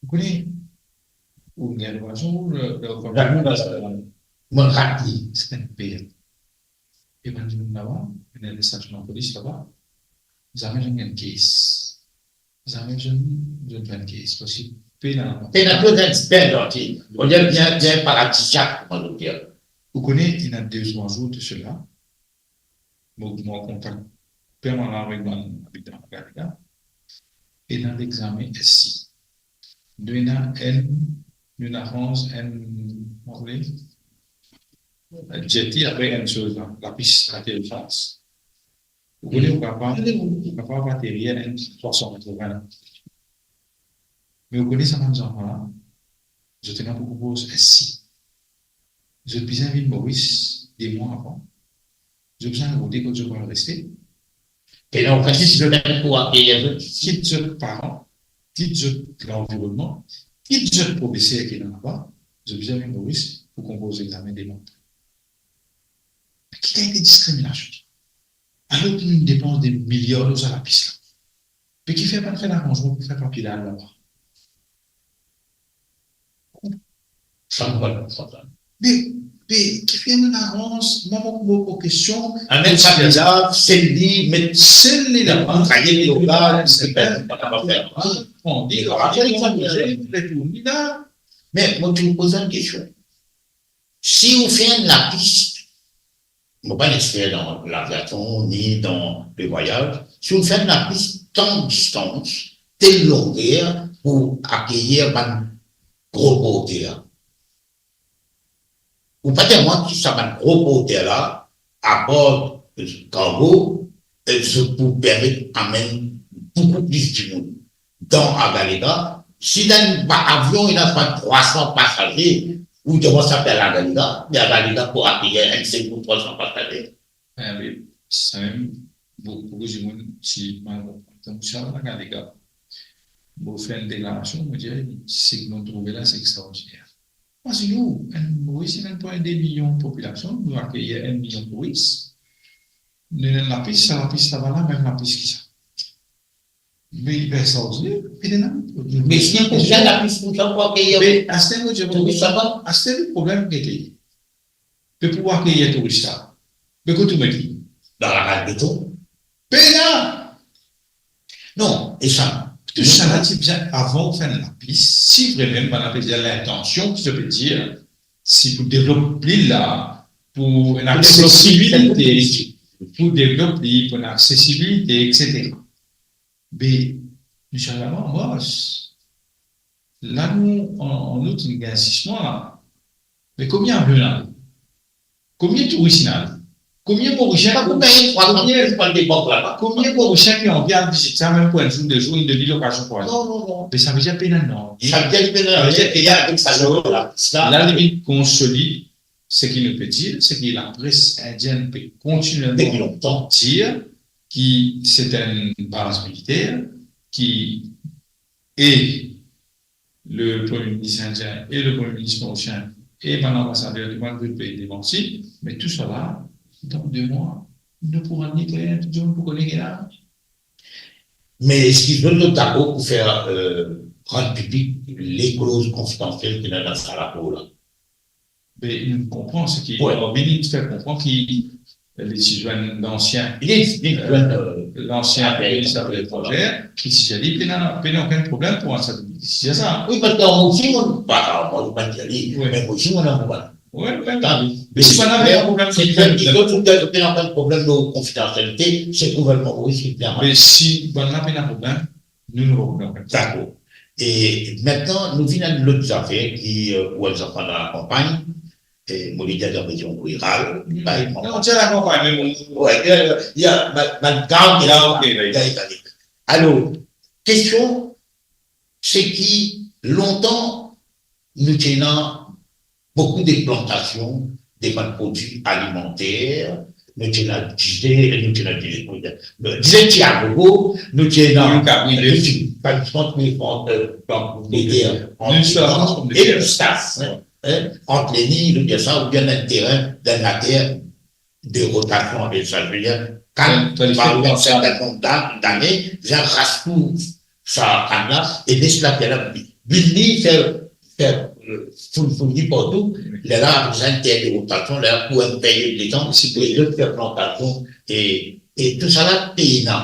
Ou kone, ou gagn lokazion, ou le, le, Dagaliga, mwa, rapi, se enn pert. E bann dimoun laba, ena enn stasion lapolis laba, zame zot gagn kes. Zame zot, zot gagn kes. Parski pena, pena tou enn sipèr zanti. Ou dir bien, bien paradisiak, kouma nou dir. Ou kone, ena de trwa zour de sela, mo, mo an kontak permanan avek bann abitan Dagaliga. Ena lexame S C. Nou ena enn, nou ena ranz enn, kouma apele, jetty, apre enn soz la, lapis aterisaz. Ou kone, ou kapav, ou kapav aterir enn trwa san katrevin la. Me ou kone sa bann zanfan la, zot ena pou konpoz S C. Zot bizin vinn Moris de mwa avan. Zot bizin rode kot zot pou al reste. Pena okenn sistem pou akeyir zot. Kit zot paran, kit zot lanvironnman, kit zot profeser ki ena laba, zot bizin vinn Moris pou konpoz lexame de mwa. Ki kalite diskriminasion sa? Alor ki nou depans de miliar lor sa lapis la. Me kifer pa fer laranzman pou fer papie la al laba? Sa mo pa konpran sa. Me, me kifer nou laranz, mwa, mo, mo, mo kestion, a, mem sa, papie la, sel li, met sel li laba, kaye li laba, se pa, pa kapav fer. Pran li, pran li, pran li, pran li la. Me mo ti poz enn kestion. Si ou fer enn lapis, mo pa enn exper dan laviasion ni dan lavwayaz, si ou fer enn lapis tan distans, tel longer pou akeyir bann gro porter, ou pa dir mwa ki sa bann gro porter la, apar kargo, eh, zot pou permet amenn boukou plis dimoun dan Dagaliga. Si dan enn avion ena trwa san pasaze, ou dir mwa sa pe al Dagaliga, me Dagaliga pou akeyir enn sel kou trwa san pasaze. Eh wi, samem, boukou, boukou dimoun ti mal konpran. Donk, si al Dagaliga, mo fer enn deklarasion, mo dir, seki mo trouve la, se extraordiner. Imazinn ou, enn Moris, ena enn pwin de milion popilasion, nou akeyir enn milion touris. Nou ena enn lapis, sa lapis laba la, mem lapis ki sa. Me, be, sa osi, pe ena. Me si nou pou fer lapis koumsa pou akeyir touris laba? Me aster, mo dir, touris laba, aster, le problem gete. Be pou akeyir touris la, be kot ou met li? Dan lakaz beton. Pena! Non, e sa, tousala ti bizin, avan ou fer enn lapis, si vremem bann lapis, lintansion ki zot pe dir, si pou devlop lil la, pou enn aksesibilite, pou devlop li, pou enn aksesibilite, etsetera. Be, nou sirtou Moris, la nou, an, an nou ti gagn sis mwa la. Me konbien avyon inn al? Konbien touris inn al? Konbien Morisien, konbien, konbien Morisien ki anvi al vizit sa, mem pou enn zour, de zour, inn donn li lokazion pou al? Non, non, non. Me sa ve dir pena, non. Sa ve dir pena, sa ve dir, e avek sa, la, la limit konsolid, seki nou pe dir, seki lapres indienn pe kontinieman dir ki se enn baz militer ki, e le Premie Minis indien e le Premie Minis morisien e bann anbasader, tou bann pei demanti, me tousala, dan de mwa, nou pou rann li kler, tou dimoun pou kone ki la. Me eski zot, zot dakor pou fer, eh, rann piblik le kloz konfidansiel ki ena dan sa rapor la? Be, nou konpran seki, wi, Armini fer konpran ki li ti zwenn lansien, li, li, eh, zwenn, eh, lansien minis afer etranzer, ki ti dir li pena, pena okenn problem pou rann sa piblik. Li ti dir sa. Wi, parski mwa osi, mo, pa, mwa, mo pa dir li, wi, me mwa osi, mo ena problem. Wi, wi. Atann, me si bann la pena problem, se ki, ki, ki, pena okenn problem de konfidansialite, se gouvernman Moris ki pena. Me si bann la pena problem, nou, nou reprezant. Dakor. E mintnan, nou vinn a enn lot zafer ki, eh, pou enn zanfan dan lakanpagn, e mo le dir dan rezyon riral, pa enn... Non, ti dan lakanpagn, me bon. Wi, eh, ya, ma, ma, ya, ok, wi. Alor, kestion, se ki lontan, nou ti ena boukou de plantasion de bann prodwi alimanter, nou ti ena dize, nou ti ena dize, dize ti agogo, nou ti ena, nou ti ena, eh, pom de ter, e pistas, hein, ant leni, nou dir sa, oubien enn terin, dan later, de rotasion, e sa, je veux dire, kann, par exemple, serten nonb dane, vinn ras tou sa kann la, e les later la vini, fer, fer, eh, foul, foul li partou, lerla, bizin enn ter de rotasion, lerla pou enn peryod letan, si pou les autres fer plantasion, e, e tousala pena.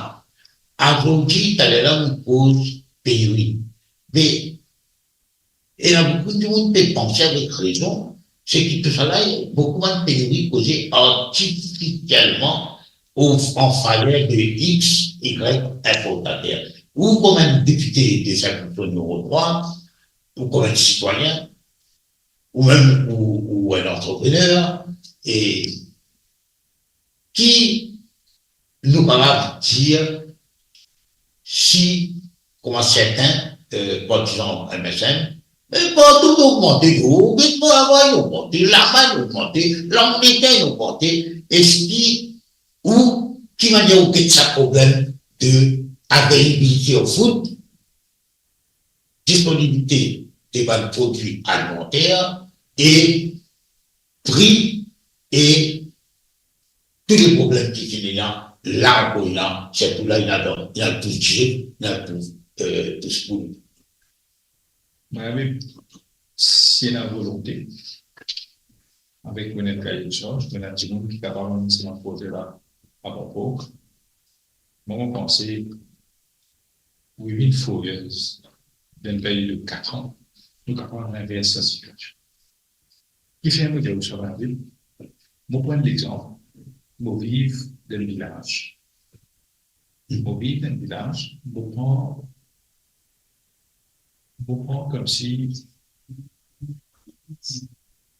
Azordi, taler la, nou koz peneri. Me ena boukou dimoun pe panse avek rezon, se ki tousala, boukou bann peneri koze artifisielman o, an faver de X, Y inportater. Ou kouma enn depite de Saint-Antoine Numéro trois, ou kouma enn sitwayin, ou mem ou, ou enn antreprener, e ki nou kapav dir si, kouma serten, eh, partizan M S M, eh, partou inn ogmante, Rougett travay inn ogmante, Lama inn ogmante, Langlete inn ogmante, eski ou, ki manier ou get sa problem de availability of food, disponibilite de bann prodwi alimanter e pri e tou le problem ki finn ena, la ankor ena, sirtou la ena, ena tous dize, ena tous, eh, tous poul. Mwa mem, si ena volonte, avek mo enn kaye de sars, mo ena dimoun ki kapav rann sa proze la a bon port. Mwa, mo panse, within four years, dan enn peryod de kat an, nou kapav invers sa sitiasion. Kifer mo dir ou sa, David? Mo pran lexanp, mo viv dan enn vilaz. Mo viv dan enn vilaz, mo pran, mo pran koumsi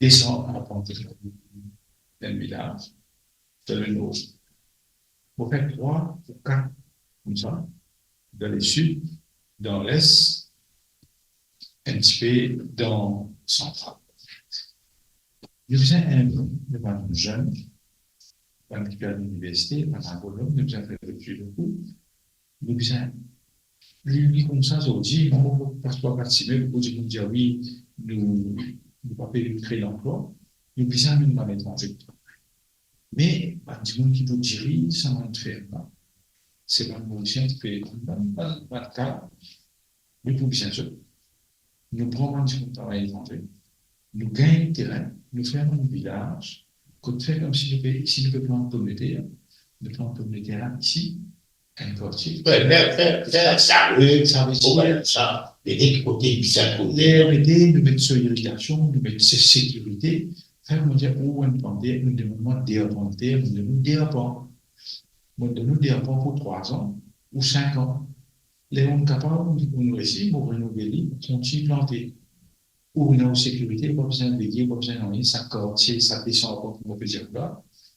de san arpant dan enn vilaz, dan le nor. Mo fer trwa ou kat koumsa, dan lesid, dan les, enn tipe dan santral. Nou bizin enn, nou bann zenn, bann ki pe al liniversite, bann agronom, nou bizin fer refleksion. Nou bizin li, li koumsa zordi, mo, mo, parski pa ti me, boukou dimoun dir, "Wi, nou, nou pa pe kre lanplwa, nou bizin amenn bann etranze." Me bann dimoun ki pou diriz sa bann ferm la, se bann Morisien ki pe, bann, bann, bann, bann ka, nou pou bizin zot. Nou pran bann dimoun travay etranze, nou gagn teren, nou fer bann vilaz, kot fer koumsi nou pe, si nou pe plant pometer, nou plant pometer la isi, enn kartie. Wi, fer, fer, fer sa, wi, sa ve dir, wi, sa, ede ki kote bizin kote. Ler ete, nou met so irigasion, nou met se sekirite, fer kouma dir, ou enn plante, nou demann mwa de arpant ter, nou donn ou de arpant. Mo donn ou de arpant pou trwa an ou sink an. Ler ou kapav, ou resi, mo renouvle li, kontign plante. Ou ena ou sekirite, ou pa bizin veye, ou pa bizin nanye, sa kartie, sa de san arpant, kouma pe dir la,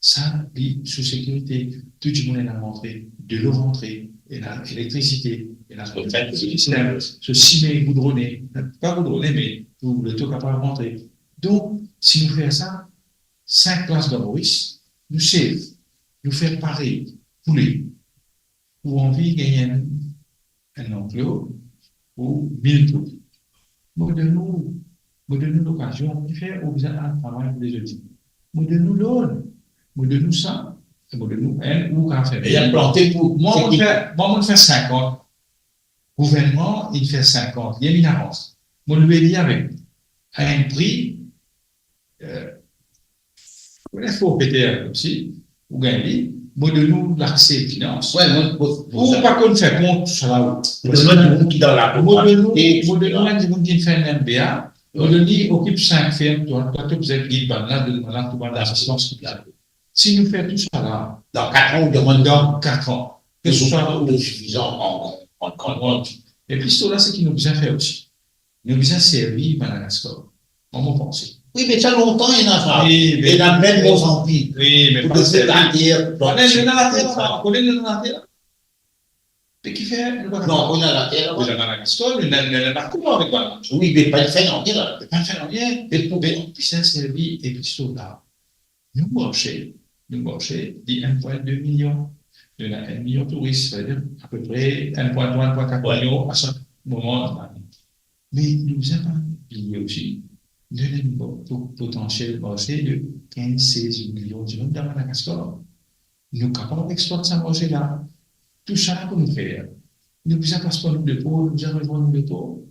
sa, li sou sekirite. Tou dimoun ena rantre, delo rantre, ena elektrisite, ena sistem, so sime goudrone, pa goudrone, me pou leto kapav rantre. Donk, si nou fer sa, sink plas dan Moris, nou save, nou fer parey, poule. Ou anvi gagn enn, enn anklo pou mil poul. Mo donn ou, mo donn ou lokazion, ki fer ou bizin al travay pou lezot dimoun. Mo donn ou lord, mo donn ou sa, e mo donn ou enn, ou kapav fer. E li al plante pou... Mwa, mo fer, mwa, mo fer sinkant. Gouvernman, li fer sinkant. Li ena avans. Mo lwe li avek enn pri, eh, ou ena forfeter koumsi, ou gagn li, mo donn ou lakse finans. Wi, mo, mo, mo... Ou pa konn fer kont, tousala, ou... Mo donn ou enn dimoun ki dan la... Mo donn ou, mo donn ou enn dimoun ki fer enn M B A, mo donn li okip sink ferm, twa, twa, to bizin gid bann la, donn bann la, tou bann lasistans ki bizin. Si nou fer tousala, dan kat an, ou demann dan kat an, ke se swa autosifizan an, an, an, an. E plis to la, seki nou bizin fer osi, nou bizin servi Madagaskar. Mwa, mo panse. Wi, me sa lontan ena sa. Wi, me... Ena mem Mozanbik. Wi, me pou pa donn later, nou ena later la, nou ena later la. Me kifer nou pa... Non, nou ena later la. Nou ena later, nou ena, nou ena lakou avek bann la. Wi, me pa fer nanye la. Pa fer nanye. Me pou... Me bizin servi, e plis to la, nou marse, nou marse, li enn pwin de milion. Nou ena enn milion touris, savedir apepre enn pwin trwa, enn pwin kat milion a sak moman dan lane. Me nou bizin pa bliye osi, nou ena enn po-, po-, potansiel marse de kinz, sez milion dimoun dan Madagaskar. Nou kapav explwat sa marse la. Tousala pou nou fer, nou bizin pas par nou leport, nou bizin revann nou leport.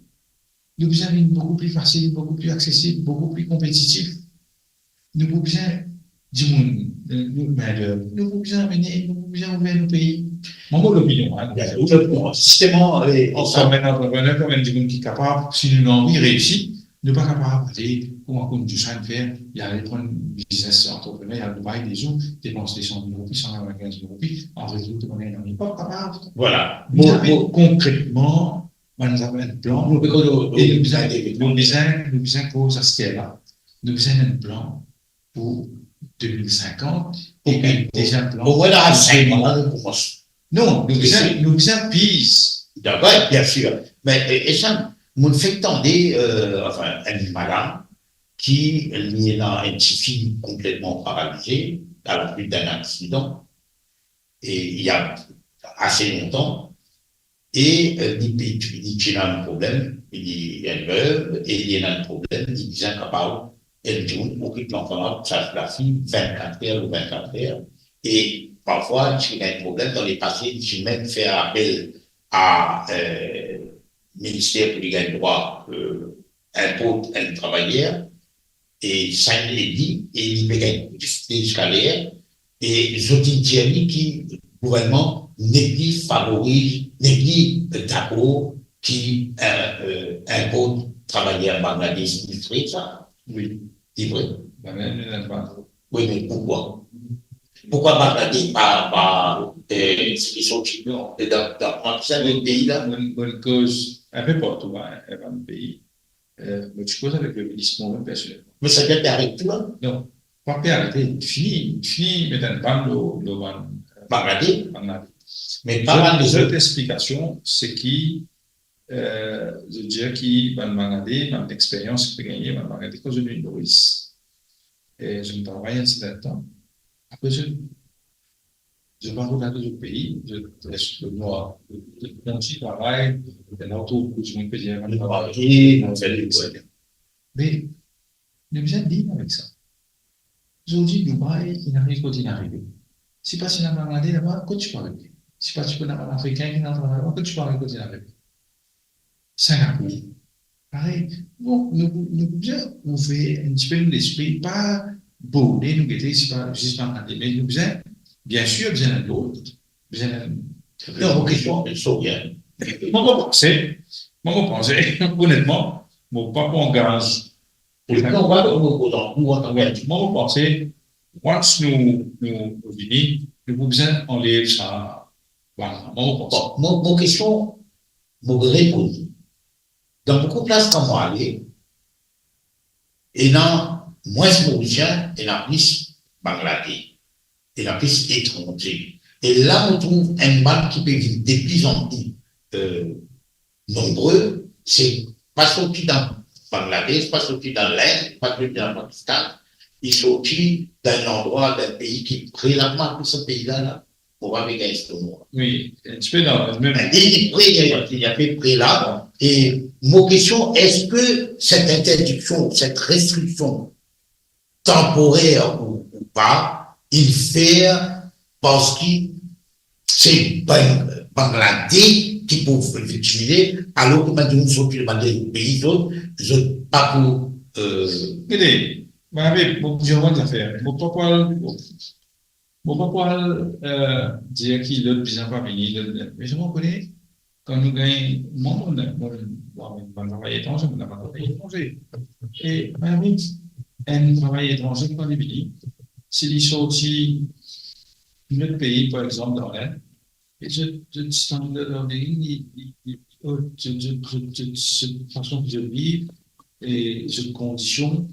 Nou bizin vinn boukou pli fasil, boukou pli aksesib, boukou pli konpetitif. Nou pou bizin dimoun, eh, nou, mindev. Nou pou bizin amene, nou pou bizin ouver nou pei. Mwa, mo lopinion, hein. Bien, ou lopinion. Sisteman, eh, ansanm, kouma enn antreprener, kouma enn dimoun ki kapav, si nou anvi reisi, nou pa kapav ale, kouma konn dimoun fer, li al pran biznes antreprenarya, li al Dubai de zour, depans de san mil roupi, san kat-vinn-kinz mil roupi, an retour, to konn ena, li pa kapav. Vwala. Bon, nou bizin, bon, konkretman, bann zafer plan. Nou pe koz, e nou bizin, nou bizin, nou bizin koz aster la. Nou bizin enn plan pou de mil sinkant, e enn deziem plan pou de mil. Omwin dan sink an, nou koumans. Non, nou bizin, nou bizin viz. Dakor, bien sir. Me, e, e sa, mo fek tande, eh, anfin, enn madam ki, li ena enn tifi konpletman paralize, a la suit d'enn aksidan, e il y a assez longtemps, e, eh, li, li, li ti ena enn problem, li enn veuve, e li ena enn problem, li bizin kapav enn dimoun okip lanfan la, sa lafi, vennkat er lor vennkat er, e parfwa, li ti ena enn problem, dan lepase, li ti mem fer apel a, eh, minister pou li gagn drwa, eh, inport enn travayer, e sa inn ed li, e li pe gagn difikilte ziska ler, e zot inn dir li ki gouvernman nepli favoriz, nepli dakor ki, eh, eh, inport travayer Bangladesh, li fre sa. Wi. Li vre. Bann la, nou ena pa. Wi, me poukwa? Poukwa Bangladesh pa, pa, eh, seki sorti, non, e dan, dan, dan sa, lot pei la? Mo, mo koz enpe partou, hein, e bann pei. Eh, mo ti koz avek le minis mwa mem personelman. Me sa pe aret tou la? Non, pa pe arete, fini, fini met enn ban lor, lor bann, eh, Bangladesh? Bangladesh. Me pa bann lezot. Zot, zot explikasion, seki, eh, zot dir ki bann Bangladesh, bann experyans ki pe gagne, bann Bangladesh, kan zot vinn Moris, e zot travay enn serten tan, apre zot Zot pa pou lage zot pei, zot res nwa, zot kontign travay, zot ena otour dimoun pe dir, nou pa, nou fer li, etsetera. Me nou bizin deal avek sa. Zordi, Dubai, inn ariv kot inn arive. Si pa ti ena Bangladesh laba, kot ti pou arive? Si pa ti pou ena bann Afrikin ki ena travay laba, kot ti pou arive kot inn arive? Singapor. Parey. Donk, nou, nou bizin ouver enn tipe nou lespri, pa borne nou gete, si pa zis Bangladesh, me nou bizin, bien sir, bizin enn lot, bizin enn... Non, mo kestion, so bien. Mo, mo panse, mo, mo panse, onetman, mo pa pou angaz. Non, mo pa pou, mo pa pou, mo pa pou. Mo, mo panse, once nou, nou, nou vini, nou pou bizin anlev sa, vwala, mo, mo panse. Bon, mo, mo kestion, mo reponn. Dan boukou plas kan mo ale, ena mwins Morisien, ena plis Bangladesh, ena plis etranze. E la, mo trouv enn bann ki pe vinn de pli an pli, euh, nonbre, se pa sorti dan Bangladesh, pa sorti dan Lind, pa sorti dan Pakistan, li sorti dan enn landrwa, dan enn pei ki pre la, kouma apel sa pei la, la? Mo pa pe gagn so nom. Wi, enn tipe dan mem... Li, li pre, li, li apepre la. E mo kestion, eski set interdiksion, set restriksion, tanporer ou, ou pa, inn fer parski se Bang-, Bangladesh ki pou viktimize, alor ki bann dimoun sorti de bann pei zot, zot pa pou, euh... Gete, mo, mo, mo dir enn zafer. Mo pa pou al, mo pa pou al, euh, dir ki lot bizin pa vini, lot bizin. Me mo kone, kan nou gagn, mwa, mo, mo, mo, mo, bann travayer etranze, mo, bann travayer etranze. E, bann, enn travayer etranze, kan li vini, si li sorti lot pei, par exanp, dan Lind, e zot, zot standard of living, li, li, li, oh, zot, zot, zot, zot, zot fason ki zot viv, e zot kondision,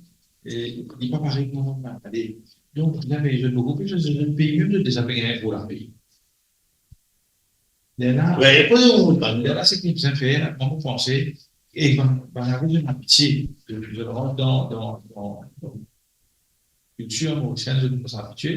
e li pa parey kouma nou, ale. Donk, la, zot boukou pli, zot, zot pei mem, zot deza pe gagn enn gro lapey. Lerla, lerla, seki nou bizin fer, mwa, mo panse, e bann, bann lavi, zot abitie, zot, zot rant dan, dan, dan, dan kiltir morisienn, zot koumans abitie,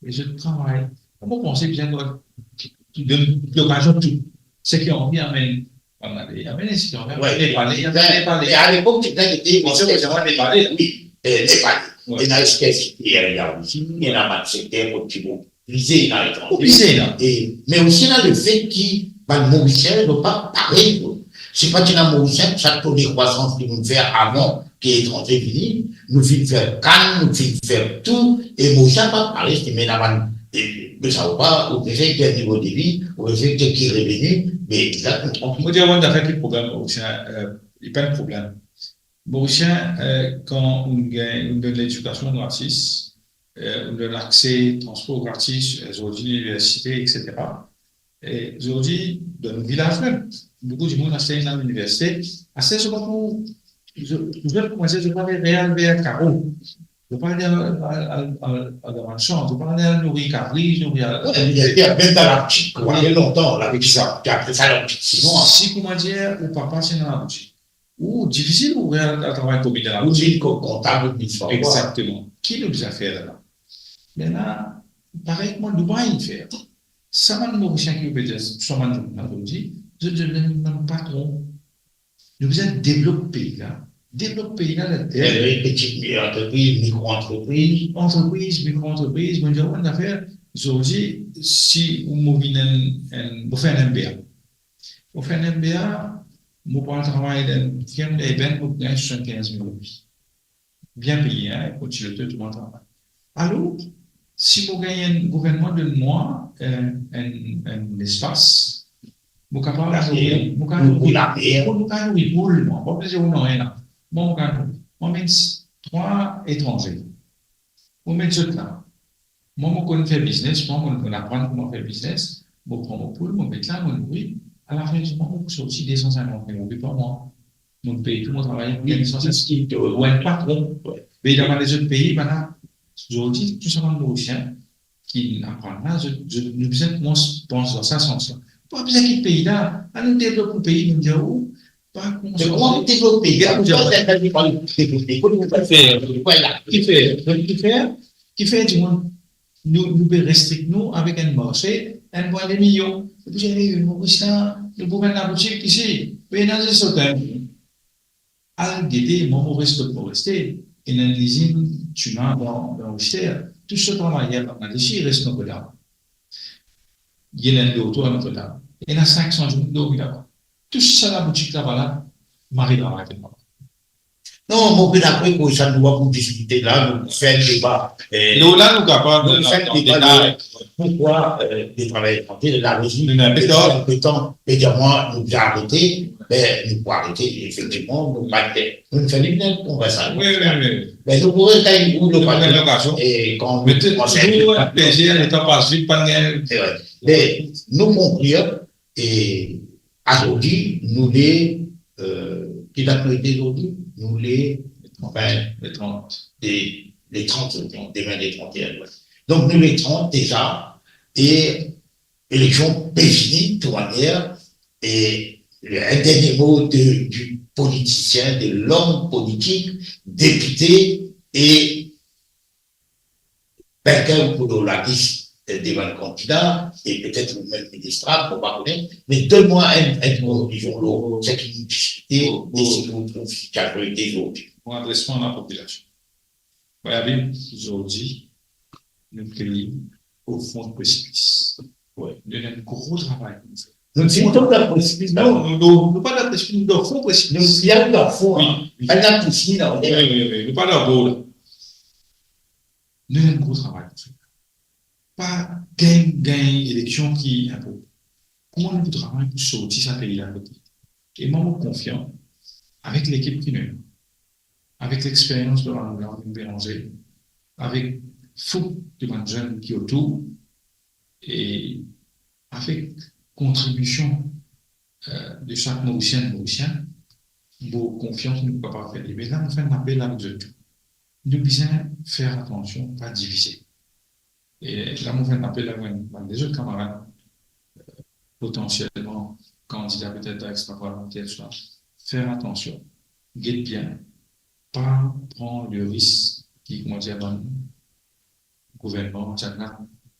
e zot travay. Mwa, mo panse bizin donn lokazion tou. Seki anvi amenn, amenn, seki anvi amenn, Nepale, amenn Nepale. Me alepok, ti bizin ete, mo panse, mo panse, Nepale, wi, eh, Nepale. Wi. Ena eski, ena osi, ena bann sekter kot ti bon. Oblize ena etranze. Oblize ena. E, me osi ena lefe ki bann Morisien, zot pa parey, zot. Si pa ti ena Morisien, sa to dekrwasans ki nou fer avan ki etranze vini, nou finn fer kann, nou finn fer tou, e Morisien pa parey, si me ena bann, e, me sa ou pa, ou pe fer ki nivo de vi, ou pe fer ki reveni, me la, nou konpran. Mo dir ou enn zafer ki problem, Morisien, euh, li pa enn problem. Morisien, euh, kan ou gagn, ou donn ledikasion gratis, euh, ou donn akse transpor gratis, euh, zordi liniversite, etsetera. E zordi, dan vilaz mem, boukou dimoun aster inn al liniversite, aster zot pa pou, zot, zot koumans, zot pa pe al ver karo, zot pa al, al, al, al, al dan bann san, zot pa al nouri kabri, nouri al... Wi, liniversite, mem dan laboutik, wi, lontan, laboutik, egzak, apre sa, laboutik sinwa. Si, kouma dir, ou papa ti ena laboutik, ou difisil ou al, al travay komi dan laboutik. Ou vinn ko-, kontab, ou vinn fwa. Egzakteman. Ki nou bizin fer la? Lerla, parey kouma Dubai inn fer. Sa bann Morisien ki ou pe dir, sa bann dimoun la, zot dir, zot, zot, zot, zot patron. Nou bizin devlop pei la. Devlop pei la, la... Kree peti antrepriz, mikro-antrepriz. Antrepriz, mikro-antrepriz, mo dir ou enn zafer, zordi, si ou, mo vinn enn, enn, mo fer enn M B A. Mo fer enn M B A, mo pou al travay dan enn firm, ében, mo pou gagn swasannkinz mil roupi. Bien peye, hein, kot ti loto, tou bann travay. Alor, si mo gagn enn, gouvernman donn mwa, euh, enn, enn lespas, mo kapav... Later, mo kapav... Ou, ou later. Mo, mo kapav nouri poul, mwa. Pa bizin ou nanye la. Mwa, mo kapav nouri. Mo met s-, trwa etranze. Mo met zot la. Mwa, mo konn fer biznes, mwa, mo, mo aprann kouma fer biznes, mo pran mo poul, mo met la, mo nouri. Alafin di mwa, mo pou sorti de san sinkant mil roupi par mwa. Mo pey tou mo travayer, mo gagn de san sinkant mil. Ou enn patron. Wi. Me dan bann lezot pei, bann la, zordi, tou sa bann Morisien ki aprann la, zot, zot, nou bizin koumans pans dan sa sans la. Pa bizin kit pei la, anou devlop nou pei, nou dir ou, pa koumans... Me kouma nou devlop pei la? Kouma nou devlop pei? Kouma nou fer? Ki fer? Ki fer? Ki fer dimoun nou, nou pe restrik nou avek enn marse, enn pwin de milion. Nou pou dir, "Eh, Moris la, nou pou ouvrir laboutik isi." Pe ena zis so tenn. Al gete, mwa mo res kot mo reste, ena enn lizinn siman dan, dan Richter. Tou so travayer Bangladeshi res Notre-Dame. Ena enn loto a Notre-Dame. Ena sink san dimoun ki dormi laba. Tou sa laboutik laba la, mari travay avek mwa. Non, mo pe dakor, pou sa nou pa pou diskite la, nou fer deba. Eh, nou la, nou kapav, nou fer deba detay. Poukwa, eh, de travay etranze, la rezon, nou ena petan, petan, pe dir mwa, nou bizin arete, be, nou pou arete, efektivman, nou pa, nou fer li bien, nou va sa. Wi, wi, wi. Be, nou pou res kay ou lokazion. Lokazion. E kan nou koumans, touzour, plezir, letan pas vit, pa gagn. Se vre. Be, nou konklir, e azordi, nou le, eh, ki dat nou ete azordi? Nou le, anfin, le trant. Le, le trant, demin le trant e enn, wi. Donk, nou le trant deza, e eleksion pe fini, de tout manier, e enn dernie mo de, di politisien, de lom politik, depite, e Baker ou pou dan lalis, eh, devan kandida, e petet ou mem ministra, mo pa kone, me donn mwa enn, enn mo, dizon, lor seki nou diskite, e si nou trouv ki avoy de zot. Mo adresman a lapopilasion. Wi, Abib, zordi, nou pei o fon presipis. Wi. Nou ena enn gro travay pou nou fer. Nou ti dan presipis, non, nou, nou, nou pa dan presipis, nou dan fon presipis. Nou ti dan fon, wi, wi. Pa dan pisinn la, wi, wi, wi, nou pa dan bor la. Nou ena enn gro travay pou fer. Pa gagn, gagn eleksion ki inportan. Kouma nou pou travay pou sorti sa pei la kote? E mwa, mo konfian, avek lekip ki nou ena, avek lexperyans de Ramon Bérenger, avek fou de bann zenn ki otour, e avek kontribision eh, de sak Morisien, Morisien, mo konfian ki nou kapav fer li. Me la, mo fer enn apel avek zot tou. Nou bizin fer atansion, pa divize. E la, mo fer enn apel avek bann lezot kamarad, eh, potansielman kandida petet a extraparlamenter, swa. Fer atansion. Get bien. Pa pran le risk ki, kouma dir, bann gouvernman, etsetera,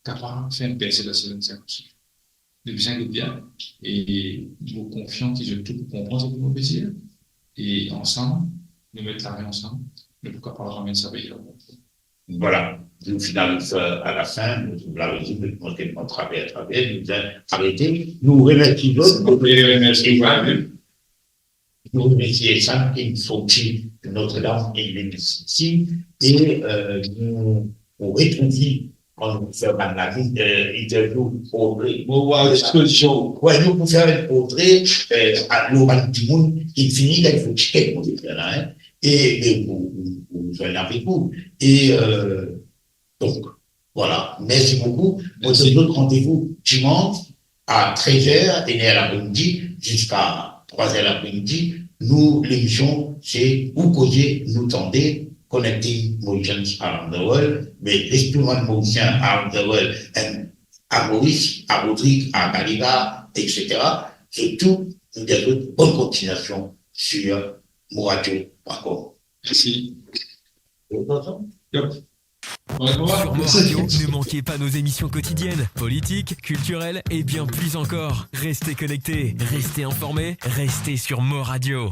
kapav fer enn perse dan sa sirkonskripsion. Nou bizin get bien, e mo konfian ki zot tou pou konpran seki mo pe dir, e ansam, nou met lame ansam, nou pou kapav ramenn sa pei la. Vwala, nou finn ariv, eh, a lafin, nou trouv larezon, nou koumans traver, traver, nou bizin arete. Nou remersi zot. Remersi. Nou remersi Sam ki finn sorti Notre-Dame e vinn isi, e, eh, nou, nou retrouv li kan nou fer bann lavi, eh, interview, portre. Bon, wi, expozision. Wi, nou pou fer enn portre, eh, a, lor bann dimoun ki fini, la, finn sorti kek mo de fer la, hein. E, e ou, ou, ou zwenn avek nou. E, eh, donk, Vwala, mersi boukou. Mersi. Mo donn zot randevou dimans a trez er, enn er lapre-midi ziska trwa er lapre-midi. Nou, lemision, se Ou koze, nou tande, Connecting Mauritians Around the World, me res tou bann Morisien around the world, and a Moris, a Rodrig, a Galiga, etsetera. Zot tou, nou dir zot bonn kontignasion sur moradio pwin com. Mersi. Yep. Sur Mo Radio, ne manquez pas nos émissions quotidiennes, politiques, culturelles et bien plus encore. Restez connectés, restez informés, restez sur Mo Radio.